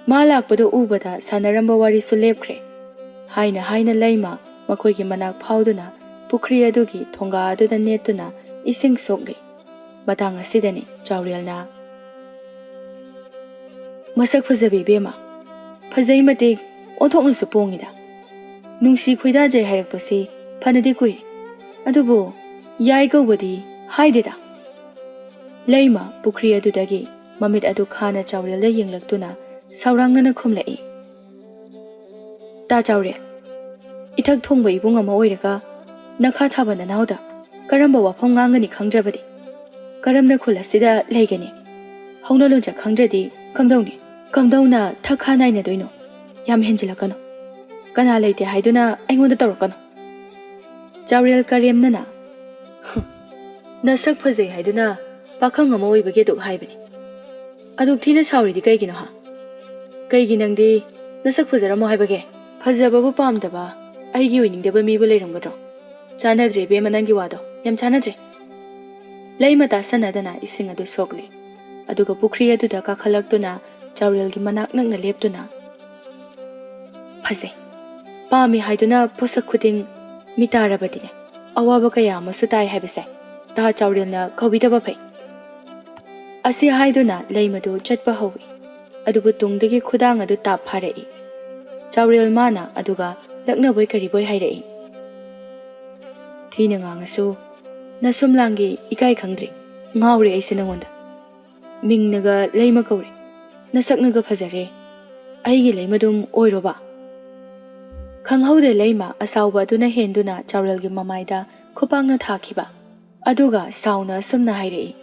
ꯃꯥ ꯂꯥꯛꯄꯗꯨ ꯎꯕꯗ ꯁꯥꯟꯅꯔꯝꯕ ꯋꯥꯔꯤꯁꯨ ꯂꯦꯞꯈ꯭ꯔꯦ꯫ ꯍꯥꯏꯅ ꯍꯥꯏꯅ ꯂꯩꯃ ꯃꯈꯣꯏꯒꯤ ꯃꯅꯥꯛ ꯐꯥꯎꯗꯨꯅ ꯄꯨꯈ꯭ꯔꯤ ꯑꯗꯨꯒꯤ ꯊꯣꯡꯒꯥ ꯑꯗꯨꯗ ꯅꯦꯠꯇꯨꯅ ꯏꯁꯤꯡ ꯁꯣꯛꯂꯤ꯫ ꯃꯇꯥꯡ ꯑꯁꯤꯗꯅꯤ ꯆꯥꯎꯔꯦꯜꯅ, "ꯃꯁꯛ ꯐꯖꯕꯤ ꯏꯕꯦꯝꯃ, ꯐꯖꯩ ꯃꯇꯤꯛ, ꯑꯣꯟꯊꯣꯛꯅꯁꯨ ꯄꯣꯡꯉꯤꯗ꯫ ꯅꯨꯡꯁꯤ ꯈꯣꯏꯗꯥꯖꯩ ꯍꯥꯏꯔꯛꯄꯁꯤ ꯐꯅꯗꯤ ꯀꯨꯏꯔꯦ, ꯑꯗꯨꯕꯨ ꯌꯥꯏ ꯀꯧꯕꯗꯤ ꯍꯥꯏꯗꯦꯗ꯫" ꯂꯩꯃ ꯄꯨꯈ꯭ꯔꯤ ꯑꯗꯨꯗꯒꯤ ꯃꯃꯤꯠ ꯑꯗꯨ ꯈꯥꯅ ꯆꯥꯎꯔꯦꯜꯗ ꯌꯦꯡꯂꯛꯇꯨꯅ ꯁꯥꯎꯔꯥꯡꯅꯅ ꯈꯨꯝꯂꯛꯏ꯫ "ꯇꯥ ꯆꯥꯎꯔꯦꯜ, ꯏꯊꯛ ꯊꯣꯡꯕ ꯏꯕꯨꯡ ꯑꯃ ꯑꯣꯏꯔꯒ ꯅꯈꯥ ꯊꯥꯕ ꯅꯅꯥꯎꯗ ꯀꯔꯝꯕ ꯋꯥꯐꯝ ꯉꯥꯡꯒꯅꯤ ꯈꯪꯗ꯭ꯔꯕꯗꯤ ꯀꯔꯝꯅ ꯈꯨꯜ ꯑꯁꯤꯗ ꯂꯩꯒꯅꯤ? ꯍꯧꯅ ꯂꯣꯟꯆꯠ ꯈꯪꯗ꯭ꯔꯗꯤ ꯀꯝꯗꯧꯅꯤ? ꯀꯝꯗꯧꯅ ꯊꯛ ꯈꯥ ꯅꯥꯏꯅꯗꯣꯏꯅꯣ? ꯌꯥꯝ ꯍꯦꯟꯖꯤꯜꯂꯛꯀꯅꯨ꯫ ꯀꯅꯥ ꯂꯩꯇꯦ ꯍꯥꯏꯗꯨꯅ ꯑꯩꯉꯣꯟꯗ ꯇꯧꯔꯛꯀꯅꯨ꯫ ꯆꯥꯎꯔꯦꯜ ꯀꯔꯦꯝꯅꯅ, "ꯍꯨꯝ, ꯅꯁꯛ ꯐꯖꯩ ꯍꯥꯏꯗꯨꯅ ꯄꯥꯈꯪ ꯑꯃ ꯑꯣꯏꯕꯒꯤ ꯑꯗꯨꯛ ꯍꯥꯏꯕꯅꯤ꯫ ꯑꯗꯨꯛ ꯊꯤꯅ ꯁꯥꯎꯔꯤꯗꯤ ꯀꯩꯒꯤꯅꯣ ꯍꯥ? ꯀꯩꯒꯤ ꯅꯪꯗꯤ ꯅꯁꯛ ꯐꯖꯔꯝꯃꯣ ꯍꯥꯏꯕꯒꯦ? ꯐꯖꯕꯕꯨ ꯄꯥꯝꯗꯕ ꯑꯩꯒꯤ ꯑꯣꯏꯅꯤꯡꯗꯕ ꯃꯤꯕꯨ ꯂꯩꯔꯝꯒꯗ꯭ꯔꯣ? ꯆꯥꯟꯅꯗ꯭ꯔꯦ ꯏꯕꯦꯝꯃ, ꯅꯪꯒꯤ ꯋꯥꯗꯣ ꯌꯥꯝ ꯆꯥꯟꯅꯗ꯭ꯔꯦ꯫" ꯂꯩꯃ ꯇꯥꯁꯟꯅꯗꯅ ꯏꯁꯤꯡ ꯑꯗꯨ ꯁꯣꯛꯂꯦ꯫ ꯑꯗꯨꯒ ꯄꯨꯈ꯭ꯔꯤ ꯑꯗꯨꯗ ꯀꯥꯈꯠꯂꯛꯇꯨꯅ ꯆꯥꯎꯔꯦꯜꯒꯤ ꯃꯅꯥꯛ ꯅꯛꯅ ꯂꯦꯞꯇꯨꯅ, "ꯐꯖꯩ, ꯄꯥꯝꯃꯤ ꯍꯥꯏꯗꯨꯅ ꯄꯣꯠꯁꯛ ꯈꯨꯗꯤꯡ ꯃꯤꯇꯥꯔꯕꯗꯤꯅꯦ, ꯑꯋꯥꯕ ꯀꯌꯥ ꯑꯃꯁꯨ ꯇꯥꯏ ꯍꯥꯏꯕꯁꯦ ꯇꯥ ꯆꯥꯎꯔꯦꯜꯅ ꯀꯧꯕꯤꯗꯕ ꯐꯩ꯫" ꯑꯁꯤ ꯍꯥꯏꯗꯨꯅ ꯂꯩꯃꯗꯨ ꯆꯠꯄ ꯍꯧꯏ꯫ ꯑꯗꯨꯕꯨ ꯇꯨꯡꯗꯒꯤ ꯈꯨꯗꯥꯡ ꯑꯗꯨ ꯇꯥꯞ ꯐꯥꯔꯛꯏ꯫ ꯆꯥꯎꯔꯦꯜ ꯃꯥꯅ ꯑꯗꯨꯒ ꯂꯛꯅꯕꯣꯏ ꯀꯔꯤꯕꯣꯏ ꯍꯥꯏꯔꯛꯏ, "ꯊꯤꯅ ꯉꯥꯡꯉꯁꯨ ꯅꯁꯨꯝꯂꯥꯡꯒꯤ ꯏꯀꯥꯏ ꯈꯪꯗ꯭ꯔꯤ꯫ ꯉꯥꯎꯔꯦ ꯑꯩꯁꯦ ꯅꯉꯣꯟꯗ꯫ ꯃꯤꯡꯅꯒ ꯂꯩꯃ ꯀꯧꯔꯦ, ꯅꯁꯛꯅꯒ ꯐꯖꯔꯦ꯫ ꯑꯩꯒꯤ ꯂꯩꯃꯗꯨꯝ ꯑꯣꯏꯔꯣꯕ?" ꯈꯪꯍꯧꯗꯦ ꯂꯩꯃ ꯑꯁꯥꯎꯕ ꯑꯗꯨꯅ ꯍꯦꯟꯗꯨꯅ ꯆꯥꯎꯔꯦꯜꯒꯤ ꯃꯃꯥꯏꯗ ꯈꯨꯄꯥꯛꯅ ꯊꯥꯈꯤꯕ꯫ ꯑꯗꯨꯒ ꯁꯥꯎꯅ ꯑꯁꯨꯝꯅ ꯍꯥꯏꯔꯛꯏ,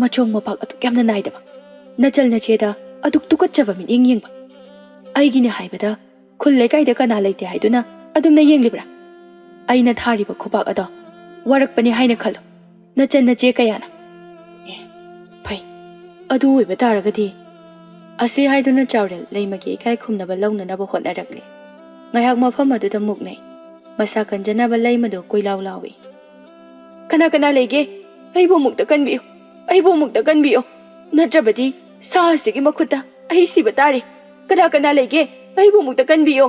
"ꯃꯆꯣꯡ ꯃꯄꯥꯛ ꯑꯗꯨꯛ ꯌꯥꯝꯅ ꯅꯥꯏꯗꯕ, ꯅꯆꯜ ꯅꯆꯦꯗ ꯑꯗꯨꯛ ꯇꯨꯀꯠꯆꯕ ꯃꯤꯠꯌꯦꯡ ꯌꯦꯡꯕ꯫ ꯑꯩꯒꯤꯅꯦ ꯍꯥꯏꯕꯗ ꯈꯨꯜ ꯂꯩꯀꯥꯏꯗ ꯀꯅꯥ ꯂꯩꯇꯦ ꯍꯥꯏꯗꯨꯅ ꯑꯗꯨꯝꯅ ꯌꯦꯡꯂꯤꯕ꯭ꯔꯥ? ꯑꯩꯅ ꯊꯥꯔꯤꯕ ꯈꯨꯄꯥꯛ ꯑꯗꯣ ꯋꯥꯔꯛꯄꯅꯤ ꯍꯥꯏꯅ ꯈꯜꯂꯨ, ꯅꯆꯟ ꯅꯆꯦ ꯀꯌꯥꯅ꯫" ꯑꯦ, ꯐꯩ, ꯑꯗꯨ ꯑꯣꯏꯕ ꯇꯥꯔꯒꯗꯤ꯫ ꯑꯁꯤ ꯍꯥꯏꯗꯨꯅ ꯆꯥꯎꯔꯦꯜ ꯂꯩꯃꯒꯤ ꯏꯀꯥꯏ ꯈꯨꯝꯅꯕ ꯂꯧꯅꯅꯕ ꯍꯣꯠꯅꯔꯛꯂꯦ꯫ ꯉꯥꯏꯍꯥꯛ ꯃꯐꯝ ꯑꯗꯨꯗ ꯃꯨꯛꯅꯩ꯫ ꯃꯁꯥ ꯀꯟꯖꯅꯕ ꯂꯩꯃꯗꯨ ꯀꯣꯏꯂꯥꯎ ꯂꯥꯎꯏ, "ꯀꯅꯥ ꯀꯅꯥ ꯂꯩꯒꯦ? ꯑꯩꯕꯨ ꯑꯃꯨꯛꯇ ꯀꯟꯕꯤꯌꯨ, ꯑꯩꯕꯨ ꯑꯃꯨꯛꯇ ꯀꯟꯕꯤꯌꯨ, ꯅꯠꯇ꯭ꯔꯕꯗꯤ ꯁꯥ ꯑꯁꯤꯒꯤ ꯃꯈꯨꯠꯇ ꯑꯩ ꯁꯤꯕ ꯇꯥꯔꯦ꯫ ꯀꯅꯥ ꯀꯅꯥ ꯂꯩꯒꯦ? ꯑꯩꯕꯨ ꯑꯃꯨꯛꯇ ꯀꯟꯕꯤꯌꯨ꯫"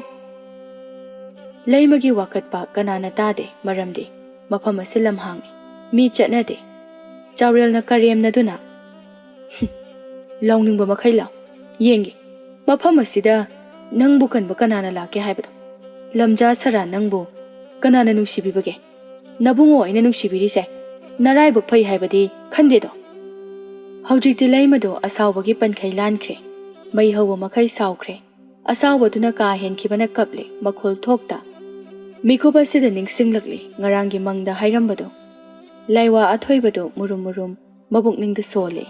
ꯂꯩꯃꯒꯤ ꯋꯥꯀꯠꯄ ꯀꯅꯥꯅ ꯇꯥꯗꯦ, ꯃꯔꯝꯗꯤ ꯃꯐꯝ ꯑꯁꯤ ꯂꯝꯍꯥꯡꯅꯤ, ꯃꯤ ꯆꯠꯅꯗꯦ꯫ ꯆꯥꯎꯔꯦꯜꯅ ꯀꯔꯦꯝꯅꯗꯨꯅ, "ꯍꯨꯝ, ꯂꯥꯎꯅꯤꯡꯕ ꯃꯈꯩ ꯂꯥꯎ, ꯌꯦꯡꯒꯦ꯫ ꯃꯐꯝ ꯑꯁꯤꯗ ꯅꯪꯕꯨ ꯀꯟꯕ ꯀꯅꯥꯅ ꯂꯥꯛꯀꯦ ꯍꯥꯏꯕꯗꯣ? ꯂꯝꯖꯥ ꯁꯔꯥ ꯅꯪꯕꯨ ꯀꯅꯥꯅ ꯅꯨꯡꯁꯤꯕꯤꯕꯒꯦ? ꯅꯕꯨꯡꯉꯣ ꯑꯩꯅ ꯅꯨꯡꯁꯤꯕꯤꯔꯤꯁꯦ ꯅꯔꯥꯏꯕꯛ ꯐꯩ ꯍꯥꯏꯕꯗꯤ ꯈꯟꯗꯦꯗꯣ?" ꯍꯧꯖꯤꯛꯇꯤ ꯂꯩꯃꯗꯣ ꯑꯁꯥꯎꯕꯒꯤ ꯄꯟꯈꯩ ꯂꯥꯟꯈ꯭ꯔꯦ꯫ ꯃꯩ ꯍꯧꯕ ꯃꯈꯩ ꯁꯥꯎꯈ꯭ꯔꯦ꯫ ꯑꯁꯥꯎꯕꯗꯨꯅ ꯀꯥ ꯍꯦꯟꯈꯤꯕꯅ ꯀꯞꯂꯦ, ꯃꯈꯣꯜ ꯊꯣꯛꯇ꯫ ꯃꯤꯀꯨꯞ ꯑꯁꯤꯗ ꯅꯤꯡꯁꯤꯡꯂꯛꯂꯤ ꯉꯔꯥꯡꯒꯤ ꯃꯪꯗ ꯍꯥꯏꯔꯝꯕꯗꯣ꯫ ꯂꯥꯏꯋꯥ ꯑꯊꯣꯏꯕꯗꯨ ꯃꯨꯔꯨꯝ ꯃꯨꯔꯨꯝ ꯃꯕꯨꯛꯅꯤꯡꯗ ꯁꯣꯜꯂꯦ꯫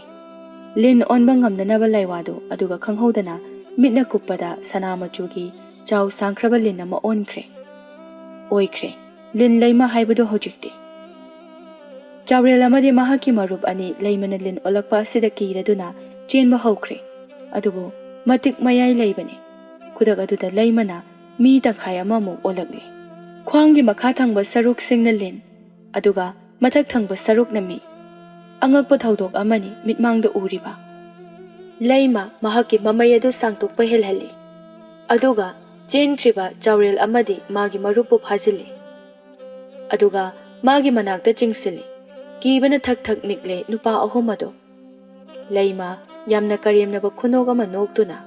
ꯂꯤꯟ ꯑꯣꯟꯕ ꯉꯝꯅꯅꯕ ꯂꯥꯏꯋꯥꯗꯨ ꯑꯗꯨꯒ ꯈꯪꯍꯧꯗꯅ ꯃꯤꯠꯅ ꯀꯨꯞꯄꯗ ꯁꯅꯥ ꯃꯆꯨꯒꯤ ꯆꯥꯎ ꯁꯥꯡꯈ꯭ꯔꯕ ꯂꯤꯟ ꯑꯃ ꯑꯣꯟꯈ꯭ꯔꯦ꯫ ꯑꯣꯏꯈ꯭ꯔꯦ꯫ ꯂꯤꯟ ꯂꯩꯃ ꯍꯥꯏꯕꯗꯨ ꯍꯧꯖꯤꯛꯇꯤ꯫ ꯆꯥꯎꯔꯦꯜ ꯑꯃꯗꯤ ꯃꯍꯥꯛꯀꯤ ꯃꯔꯨꯞ ꯑꯅꯤ ꯂꯩꯃꯅ ꯂꯤꯟ ꯑꯣꯜꯂꯛꯄ ꯑꯁꯤꯗ ꯀꯤꯔꯗꯨꯅ ꯆꯦꯟꯕ ꯍꯧꯈ꯭ꯔꯦ꯫ ꯑꯗꯨꯕꯨ ꯃꯇꯤꯛ ꯃꯌꯥꯏ ꯂꯩꯕꯅꯤ꯫ ꯈꯨꯗꯛ ꯑꯗꯨꯗ ꯂꯩꯃꯅ ꯃꯤ ꯇꯪꯈꯥꯏ ꯑꯃꯃꯨꯛ ꯑꯣꯜꯂꯛꯂꯦ꯫ ꯈ꯭ꯋꯥꯡꯒꯤ ꯃꯈꯥ ꯊꯪꯕ ꯁꯔꯨꯛꯁꯤꯡꯅ ꯂꯤꯟ, ꯑꯗꯨꯒ ꯃꯊꯛ ꯊꯪꯕ ꯁꯔꯨꯛꯅ ꯃꯤ꯫ ꯑꯉꯛꯄ ꯊꯧꯗꯣꯛ ꯑꯃꯅꯤ ꯃꯤꯠꯃꯥꯡꯗ ꯎꯔꯤꯕ꯫ ꯂꯩꯃ ꯃꯍꯥꯛꯀꯤ ꯃꯃꯩ ꯑꯗꯨ ꯁꯥꯡꯗꯣꯛꯄ ꯍꯦꯜꯍꯜꯂꯤ꯫ ꯑꯗꯨꯒ ꯆꯦꯟꯈ꯭ꯔꯤꯕ ꯆꯥꯎꯔꯦꯜ ꯑꯃꯗꯤ ꯃꯥꯒꯤ ꯃꯔꯨꯞꯄꯨ ꯐꯥꯖꯤꯜꯂꯤ꯫ ꯑꯗꯨꯒ ꯃꯥꯒꯤ ꯃꯅꯥꯛꯇ ꯆꯤꯡꯁꯤꯜꯂꯤ꯫ ꯀꯤꯕꯅ ꯊꯛ ꯊꯛ ꯅꯤꯛꯂꯦ ꯅꯨꯄꯥ ꯑꯍꯨꯝ ꯑꯗꯨ꯫ ꯂꯩꯃ ꯌꯥꯝꯅ ꯀꯔꯦꯝꯅꯕ ꯈꯨꯅꯣꯛ ꯑꯃ ꯅꯣꯛꯇꯨꯅ,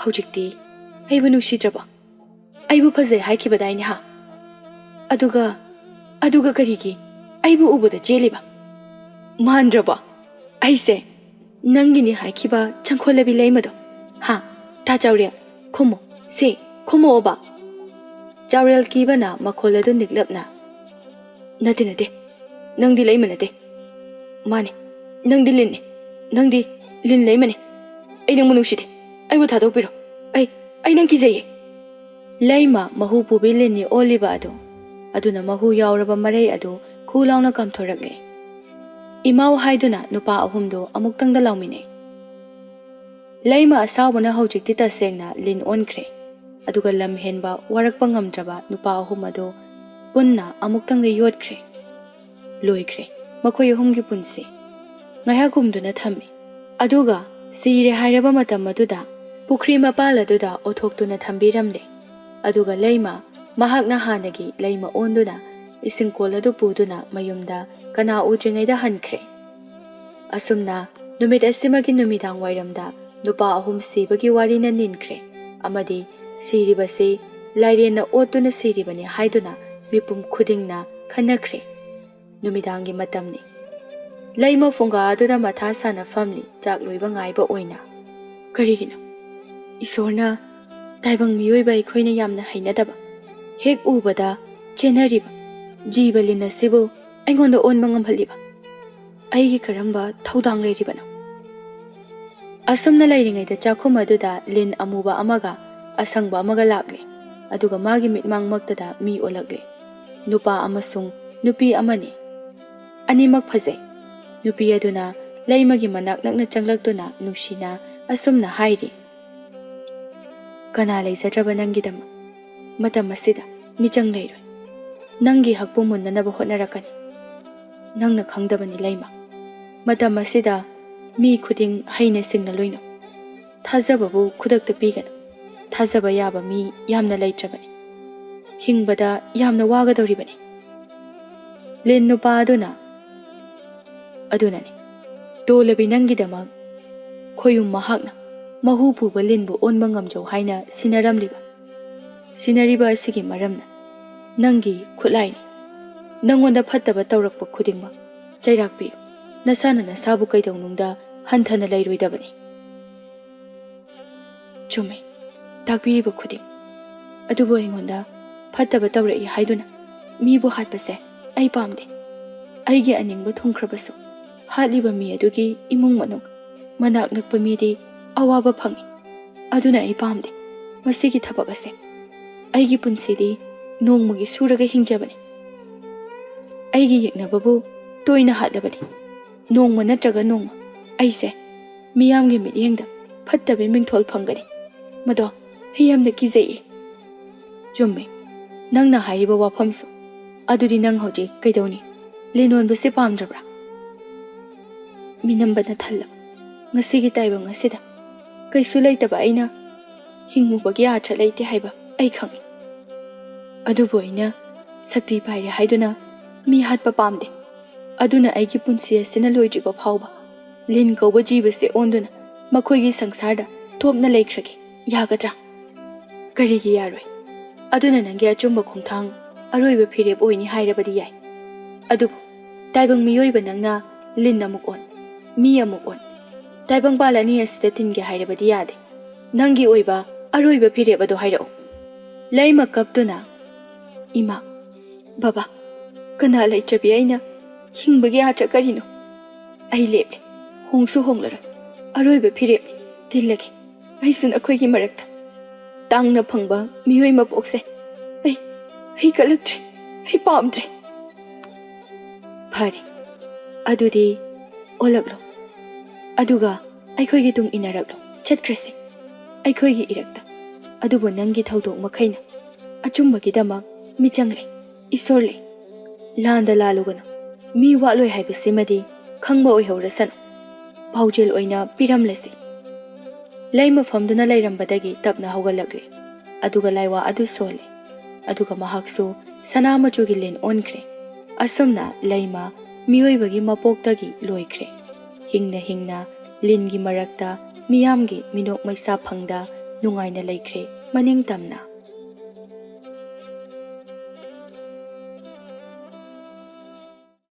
"ꯍꯧꯖꯤꯛꯇꯤ ꯑꯩꯕꯨ ꯅꯨꯡꯁꯤꯗ꯭ꯔꯕꯣ? ꯑꯩꯕꯨ ꯐꯖꯩ ꯍꯥꯏꯈꯤꯕꯗꯥꯏꯅꯦ, ꯍꯥ? ꯑꯗꯨꯒ, ꯑꯗꯨꯒ ꯀꯔꯤꯒꯤ ꯑꯩꯕꯨ ꯎꯕꯗ ꯆꯦꯜꯂꯤꯕ? ꯃꯥꯟꯗ꯭ꯔꯕꯣ? ꯑꯩꯁꯦ ꯅꯪꯒꯤꯅꯤ ꯍꯥꯏꯈꯤꯕ ꯆꯪꯈꯣꯜꯂꯕꯤ ꯂꯩꯃꯗꯣ? ꯍꯥ? ꯇꯥ ꯆꯥꯎꯔꯦꯜ, ꯈꯨꯝꯃꯣ, ꯁꯦ, ꯈꯨꯝꯃꯣꯕ!" ꯆꯥꯎꯔꯦꯜ ꯀꯤꯕꯅ ꯃꯈꯣꯜ ꯑꯗꯨ ꯅꯤꯛꯂꯞꯅ, "ꯅꯠꯇꯦ, ꯅꯠꯇꯦ, ꯅꯪꯗꯤ ꯂꯩꯃ ꯅꯠꯇꯦ꯫ ꯃꯥꯅꯦ, ꯅꯪꯗꯤ ꯂꯤꯟꯅꯦ, ꯅꯪꯗꯤ ꯂꯤꯟ ꯂꯩꯃꯅꯦ꯫ ꯑꯩ ꯅꯪꯕꯨ ꯅꯨꯡꯁꯤꯗꯦ, ꯑꯩꯕꯨ ꯊꯥꯗꯣꯛꯄꯤꯔꯣ꯫ ꯑꯩ, ꯑꯩ ꯅꯪ ꯀꯤꯖꯩꯌꯦ!" ꯂꯩꯃ ꯃꯍꯨ ꯄꯨꯕꯤ ꯂꯤꯟꯅꯤ ꯑꯣꯜꯂꯤꯕ ꯑꯗꯨ꯫ ꯑꯗꯨꯅ ꯃꯍꯨ ꯌꯥꯎꯔꯕ ꯃꯔꯩ ꯑꯗꯨ ꯈꯨ ꯂꯥꯎꯅ ꯀꯥꯝꯊꯣꯔꯛꯂꯦ꯫ "ꯏꯃꯥꯎ" ꯍꯥꯏꯗꯨꯅ ꯅꯨꯄꯥ ꯑꯍꯨꯝꯗꯨ ꯑꯃꯨꯛꯇꯪꯗ ꯂꯥꯎꯃꯤꯟꯅꯩ꯫ ꯂꯩꯃ ꯑꯁꯥꯎꯕꯅ ꯍꯧꯖꯤꯛꯇꯤ ꯇꯁꯦꯡꯅ ꯂꯤꯟ ꯑꯣꯟꯈ꯭ꯔꯦ꯫ ꯑꯗꯨꯒ ꯂꯝ ꯍꯦꯟꯕ ꯋꯥꯔꯛꯄ ꯉꯝꯗ꯭ꯔꯕ ꯅꯨꯄꯥ ꯑꯍꯨꯝ ꯑꯗꯨ ꯄꯨꯟꯅ ꯑꯃꯨꯛꯇꯪꯗ ꯌꯣꯠꯈ꯭ꯔꯦ꯫ ꯂꯣꯏꯈ꯭ꯔꯦ ꯃꯈꯣꯏ ꯑꯍꯨꯝꯒꯤ ꯄꯨꯟꯁꯤ꯫ ꯉꯥꯏꯍꯥꯛ ꯀꯨꯝꯗꯨꯅ ꯊꯝꯃꯤ꯫ ꯑꯗꯨꯒ ꯁꯤꯔꯦ ꯍꯥꯏꯔꯕ ꯃꯇꯝ ꯑꯗꯨꯗ ꯄꯨꯈ꯭ꯔꯤ ꯃꯄꯥꯜ ꯑꯗꯨꯗ ꯑꯣꯊꯣꯛꯇꯨꯅ ꯊꯝꯕꯤꯔꯝꯂꯦ꯫ ꯑꯗꯨꯒ ꯂꯩꯃ ꯃꯍꯥꯛꯅ ꯍꯥꯟꯅꯒꯤ ꯂꯩꯃ ꯑꯣꯟꯗꯨꯅ ꯏꯁꯤꯡꯀꯣꯜ ꯑꯗꯨ ꯄꯨꯗꯨꯅ ꯃꯌꯨꯝꯗ ꯀꯅꯥ ꯎꯗ꯭ꯔꯤꯉꯩꯗ ꯍꯟꯈ꯭ꯔꯦ꯫ ꯑꯁꯨꯝꯅ ꯅꯨꯃꯤꯠ ꯑꯁꯤꯃꯒꯤ ꯅꯨꯃꯤꯗꯥꯡ ꯋꯥꯏꯔꯝꯗ ꯅꯨꯄꯥ ꯑꯍꯨꯝ ꯁꯤꯕꯒꯤ ꯋꯥꯔꯤꯅ ꯅꯤꯟꯈ꯭ꯔꯦ꯫ ꯑꯃꯗꯤ ꯁꯤꯔꯤꯕꯁꯤ ꯂꯥꯏꯔꯦꯟꯅ ꯑꯣꯠꯇꯨꯅ ꯁꯤꯔꯤꯕꯅꯤ ꯍꯥꯏꯗꯨꯅ ꯃꯤꯄꯨꯝ ꯈꯨꯗꯤꯡꯅ ꯈꯟꯅꯈ꯭ꯔꯦ꯫ ꯅꯨꯃꯤꯗꯥꯡꯒꯤ ꯃꯇꯝꯅꯤ꯫ ꯂꯩꯃ ꯐꯨꯡꯒꯥ ꯑꯗꯨꯗ ꯃꯊꯥ ꯁꯥꯅ ꯐꯝꯂꯤ, ꯆꯥꯛ ꯂꯣꯏꯕ ꯉꯥꯏꯕ ꯑꯣꯏꯅ꯫ ꯀꯔꯤꯒꯤꯅꯣ? ꯏꯁꯣꯔꯅ ꯇꯥꯏꯕꯪ ꯃꯤꯑꯣꯏꯕ ꯑꯩꯈꯣꯏꯅ ꯌꯥꯝꯅ ꯍꯩꯅꯗꯕ, ꯍꯦꯛ ꯎꯕꯗ ꯆꯦꯟꯅꯔꯤꯕ ꯖꯤꯕ ꯂꯤꯟ ꯑꯁꯤꯕꯨ ꯑꯩꯉꯣꯟꯗ ꯑꯣꯟꯕ ꯉꯝꯍꯜꯂꯤꯕ ꯑꯩꯒꯤ ꯀꯔꯝꯕ ꯊꯧꯗꯥꯡ ꯂꯩꯔꯤꯕꯅꯣ? ꯑꯁꯨꯝꯅ ꯂꯩꯔꯤꯉꯩꯗ ꯆꯥꯛꯈꯨꯝ ꯑꯗꯨꯗ ꯂꯤꯟ ꯑꯃꯨꯕ ꯑꯃꯒ ꯑꯁꯪꯕ ꯑꯃꯒ ꯂꯥꯛꯂꯦ꯫ ꯑꯗꯨꯒ ꯃꯥꯒꯤ ꯃꯤꯠꯃꯥꯡꯃꯛꯇꯗ ꯃꯤ ꯑꯣꯜꯂꯛꯂꯦ꯫ ꯅꯨꯄꯥ ꯑꯃꯁꯨꯡ ꯅꯨꯄꯤ ꯑꯃꯅꯤ꯫ ꯑꯅꯤꯃꯛ ꯐꯖꯩ꯫ ꯅꯨꯄꯤ ꯑꯗꯨꯅ ꯂꯩꯃꯒꯤ ꯃꯅꯥꯛ ꯅꯛꯅ ꯆꯪꯂꯛꯇꯨꯅ ꯅꯨꯡꯁꯤꯅ ꯑꯁꯨꯝꯅ ꯍꯥꯏꯔꯤ, "ꯀꯅꯥ ꯂꯩꯖꯗ꯭ꯔꯕ ꯅꯪꯒꯤꯗꯃꯛ? ꯃꯇꯝ ꯑꯁꯤꯗ ꯃꯤꯆꯪ ꯂꯩꯔꯣꯏ꯫ ꯅꯪꯒꯤ ꯍꯛꯄꯨ ꯃꯨꯟꯅꯅꯕ ꯍꯣꯠꯅꯔꯛꯀꯅꯤ꯫ ꯅꯪꯅ ꯈꯪꯗꯕꯅꯤ ꯂꯩꯃ꯫ ꯃꯇꯝ ꯑꯁꯤꯗ ꯃꯤ ꯈꯨꯗꯤꯡ ꯍꯩꯅ ꯁꯤꯡꯅ ꯂꯣꯏꯅꯧ꯫ ꯊꯥꯖꯕꯕꯨ ꯈꯨꯗꯛꯇ ꯄꯤꯒꯅꯨ꯫ ꯊꯥꯖꯕ ꯌꯥꯕ ꯃꯤ ꯌꯥꯝꯅ ꯂꯩꯇ꯭ꯔꯕꯅꯤ꯫ ꯍꯤꯡꯕꯗ ꯌꯥꯝꯅ ꯋꯥꯒꯗꯧꯔꯤꯕꯅꯤ꯫" ꯂꯤꯟ ꯅꯨꯄꯥ ꯑꯗꯨꯅ, "ꯑꯗꯨꯅꯅꯤ, ꯇꯣꯂꯕꯤ ꯅꯪꯒꯤꯗꯃꯛ ꯈꯣꯌꯨꯝ ꯃꯍꯥꯛꯅ ꯃꯍꯨ ꯄꯨꯕ ꯂꯤꯟꯕꯨ ꯑꯣꯟꯕ ꯉꯝꯖꯧ ꯍꯥꯏꯅ ꯁꯤꯟꯅꯔꯝꯂꯤꯕ꯫ ꯁꯤꯟꯅꯔꯤꯕ ꯑꯁꯤꯒꯤ ꯃꯔꯝꯅ ꯅꯪꯒꯤ ꯈꯨꯠꯂꯥꯏꯅꯤ꯫ ꯅꯪꯉꯣꯟꯗ ꯐꯠꯇꯕ ꯇꯧꯔꯛꯄ ꯈꯨꯗꯤꯡꯃꯛ ꯆꯩꯔꯥꯛ ꯄꯤꯌꯨ꯫ ꯅꯁꯥꯅ ꯅꯁꯥꯕꯨ ꯀꯩꯗꯧꯅꯨꯡꯗ ꯍꯟꯊꯅ ꯂꯩꯔꯣꯏꯗꯕꯅꯤ꯫" ꯆꯨꯝꯃꯤ, ꯇꯥꯛꯄꯤꯔꯤꯕ ꯈꯨꯗꯤꯡ꯫ ꯑꯗꯨꯕꯨ ꯑꯩꯉꯣꯟꯗ ꯐꯠꯇꯕ ꯇꯧꯔꯛꯏ ꯍꯥꯏꯗꯨꯅ ꯃꯤꯕꯨ ꯍꯥꯠꯄꯁꯦ ꯑꯩ ꯄꯥꯝꯗꯦ꯫ ꯑꯩꯒꯤ ꯑꯅꯤꯡꯕ ꯊꯨꯡꯈ꯭ꯔꯕꯁꯨ ꯍꯥꯠꯂꯤꯕ ꯃꯤ ꯑꯗꯨꯒꯤ ꯏꯃꯨꯡ ꯃꯅꯨꯡ, ꯃꯅꯥꯛ ꯅꯛꯄ ꯃꯤꯗꯤ ꯑꯋꯥꯕ ꯐꯪꯏ꯫ ꯑꯗꯨꯅ ꯑꯩ ꯄꯥꯝꯗꯦ ꯃꯁꯤꯒꯤ ꯊꯕꯛ ꯑꯁꯦ꯫ ꯑꯩꯒꯤ ꯄꯨꯟꯁꯤꯗꯤ ꯅꯣꯡꯃꯒꯤ ꯁꯨꯔꯒ ꯍꯤꯡꯖꯕꯅꯤ꯫ ꯑꯩꯒꯤ ꯌꯦꯛꯅꯕꯕꯨ ꯇꯣꯏꯅ ꯍꯥꯠꯂꯕꯅꯤ꯫ ꯅꯣꯡꯃ ꯅꯠꯇ꯭ꯔꯒ ꯅꯣꯡꯃ ꯑꯩꯁꯦ ꯃꯤꯌꯥꯝꯒꯤ ꯃꯤꯠꯌꯦꯡꯗ ꯐꯠꯇꯕ ꯃꯤꯡꯊꯣꯜ ꯐꯪꯒꯅꯤ꯫ ꯃꯗꯣ ꯑꯩ ꯌꯥꯝꯅ ꯀꯤꯖꯩꯌꯦ꯫ ꯆꯨꯝꯃꯦ, ꯅꯪꯅ ꯍꯥꯏꯔꯤꯕ ꯋꯥꯐꯝꯁꯨ꯫ ꯑꯗꯨꯗꯤ ꯅꯪ ꯍꯧꯖꯤꯛ ꯀꯩꯗꯧꯅꯤ? ꯂꯤꯟ ꯑꯣꯟꯕꯁꯦ ꯄꯥꯝꯗ꯭ꯔꯕ꯭ꯔꯥ? ꯃꯤꯅꯝꯕꯅ ꯊꯜꯂꯕ ꯉꯁꯤꯒꯤ ꯇꯥꯏꯕꯪ ꯑꯁꯤꯗ ꯀꯩꯁꯨ ꯂꯩꯇꯕ ꯑꯩꯅ ꯍꯤꯡꯉꯨꯕꯒꯤ ꯑꯥꯔꯊ ꯂꯩꯇꯦ ꯍꯥꯏꯕ ꯑꯩ ꯈꯪꯏ꯫ ꯑꯗꯨꯕꯨ ꯑꯩꯅ ꯁꯛꯇꯤ ꯄꯥꯏꯔꯦ ꯍꯥꯏꯗꯨꯅ ꯃꯤ ꯍꯥꯠꯄ ꯄꯥꯝꯗꯦ꯫ ꯑꯗꯨꯅ ꯑꯩꯒꯤ ꯄꯨꯟꯁꯤ ꯑꯁꯤꯅ ꯂꯣꯏꯗ꯭ꯔꯤꯕ ꯐꯥꯎꯕ ꯂꯤꯟ ꯀꯧꯕ ꯖꯤꯕꯁꯦ ꯑꯣꯟꯗꯨꯅ ꯃꯈꯣꯏꯒꯤ ꯁꯪꯁꯥꯔꯗ ꯊꯣꯛꯅ ꯂꯩꯈ꯭ꯔꯒꯦ꯫ ꯌꯥꯒꯗ꯭ꯔꯥ? ꯀꯔꯤꯒꯤ ꯌꯥꯔꯣꯏ? ꯑꯗꯨꯅ ꯅꯪꯒꯤ ꯑꯆꯨꯝꯕ ꯈꯣꯡꯊꯥꯡ, ꯑꯔꯣꯏꯕ ꯐꯤꯔꯦꯞ ꯑꯣꯏꯅꯤ ꯍꯥꯏꯔꯕꯗꯤ ꯌꯥꯏ꯫ ꯑꯗꯨꯕꯨ ꯇꯥꯏꯕꯪ ꯃꯤꯑꯣꯏꯕ ꯅꯪꯅ ꯂꯤꯟ ꯑꯃꯨꯛ ꯑꯣꯟ, ꯃꯤ ꯑꯃꯨꯛ ꯑꯣꯟ, ꯇꯥꯏꯕꯪꯄꯥꯜ ꯑꯅꯤ ꯑꯁꯤꯗ ꯇꯤꯟꯒꯦ ꯍꯥꯏꯔꯕꯗꯤ ꯌꯥꯗꯦ꯫ ꯅꯪꯒꯤ ꯑꯣꯏꯕ ꯑꯔꯣꯏꯕ ꯐꯤꯔꯦꯞ ꯑꯗꯨ ꯍꯥꯏꯔꯛꯎ꯫ ꯂꯩꯃ ꯀꯞꯇꯨꯅ, "ꯏꯃꯥ, ꯕꯕꯥ, ꯀꯅꯥ ꯂꯩꯇ꯭ꯔꯕꯤ ꯑꯩꯅ ꯍꯤꯡꯕꯒꯤ ꯑꯥꯔꯊ ꯀꯔꯤꯅꯣ? ꯑꯩ ꯂꯦꯞꯂꯦ, ꯍꯣꯡꯁꯨ ꯍꯣꯡꯂꯔꯣꯏ꯫ ꯑꯔꯣꯏꯕ ꯐꯤꯔꯦꯞꯅꯤ꯫ ꯇꯤꯜꯂꯒꯦ꯫ ꯑꯩꯁꯨ ꯅꯈꯣꯏꯒꯤ ꯃꯔꯛꯇ ꯇꯥꯡꯅ ꯐꯪꯕ ꯃꯤꯑꯣꯏ ꯃꯄꯣꯛꯁꯦ ꯑꯩ, ꯑꯩ ꯀꯜꯂꯛꯇ꯭ꯔꯦ꯫ ꯑꯩ ꯄꯥꯝꯗ꯭ꯔꯦ꯫ ꯐꯔꯦ, ꯑꯗꯨꯗꯤ ꯑꯣꯜꯂꯛꯂꯣ꯫ ꯑꯗꯨꯒ ꯑꯩꯈꯣꯏꯒꯤ ꯇꯨꯡ ꯏꯟꯅꯔꯛꯂꯣ꯫ ꯆꯠꯈ꯭ꯔꯁꯤ ꯑꯩꯈꯣꯏꯒꯤ ꯏꯔꯛꯇ꯫ ꯑꯗꯨꯕꯨ ꯅꯪꯒꯤ ꯊꯧꯗꯣꯛ ꯃꯈꯩꯅ ꯑꯆꯨꯝꯕꯒꯤꯗꯃꯛ ꯃꯤꯆꯪ ꯂꯩ, ꯏꯁꯣꯔ ꯂꯩ꯫ ꯂꯥꯟꯗ ꯂꯥꯜꯂꯨꯒꯅꯨ꯫ ꯃꯤ ꯋꯥꯠꯂꯣꯏ ꯍꯥꯏꯕꯁꯤꯃꯗꯤ ꯈꯪꯕ ꯑꯣꯏꯍꯧꯔꯁꯅꯨ꯫ ꯄꯥꯎꯖꯦꯜ ꯑꯣꯏꯅ ꯄꯤꯔꯝꯂꯁꯤ꯫ ꯂꯩꯃ ꯐꯝꯗꯨꯅ ꯂꯩꯔꯝꯕꯗꯒꯤ ꯇꯞꯅ ꯍꯧꯒꯠꯂꯛꯂꯦ꯫ ꯑꯗꯨꯒ ꯂꯥꯏꯋꯥ ꯑꯗꯨ ꯁꯣꯜꯂꯦ꯫ ꯑꯗꯨꯒ ꯃꯍꯥꯛꯁꯨ ꯁꯅꯥ ꯃꯆꯨꯒꯤ ꯂꯤꯟ ꯑꯣꯟꯈ꯭ꯔꯦ꯫ ꯑꯁꯨꯝꯅ ꯂꯩꯃ ꯃꯤꯑꯣꯏꯕꯒꯤ ꯃꯄꯣꯛꯇꯒꯤ ꯂꯣꯏꯈ꯭ꯔꯦ꯫ ꯍꯤꯡꯅ ꯍꯤꯡꯅ ꯂꯤꯟꯒꯤ ꯃꯔꯛꯇ ꯃꯤꯌꯥꯝꯒꯤ ꯃꯤꯅꯣꯛ ꯃꯩꯁꯥ ꯐꯪꯗ ꯅꯨꯡꯉꯥꯏꯅ ꯂꯩꯈ꯭ꯔꯦ ꯃꯅꯤꯡ ꯇꯝꯅ꯫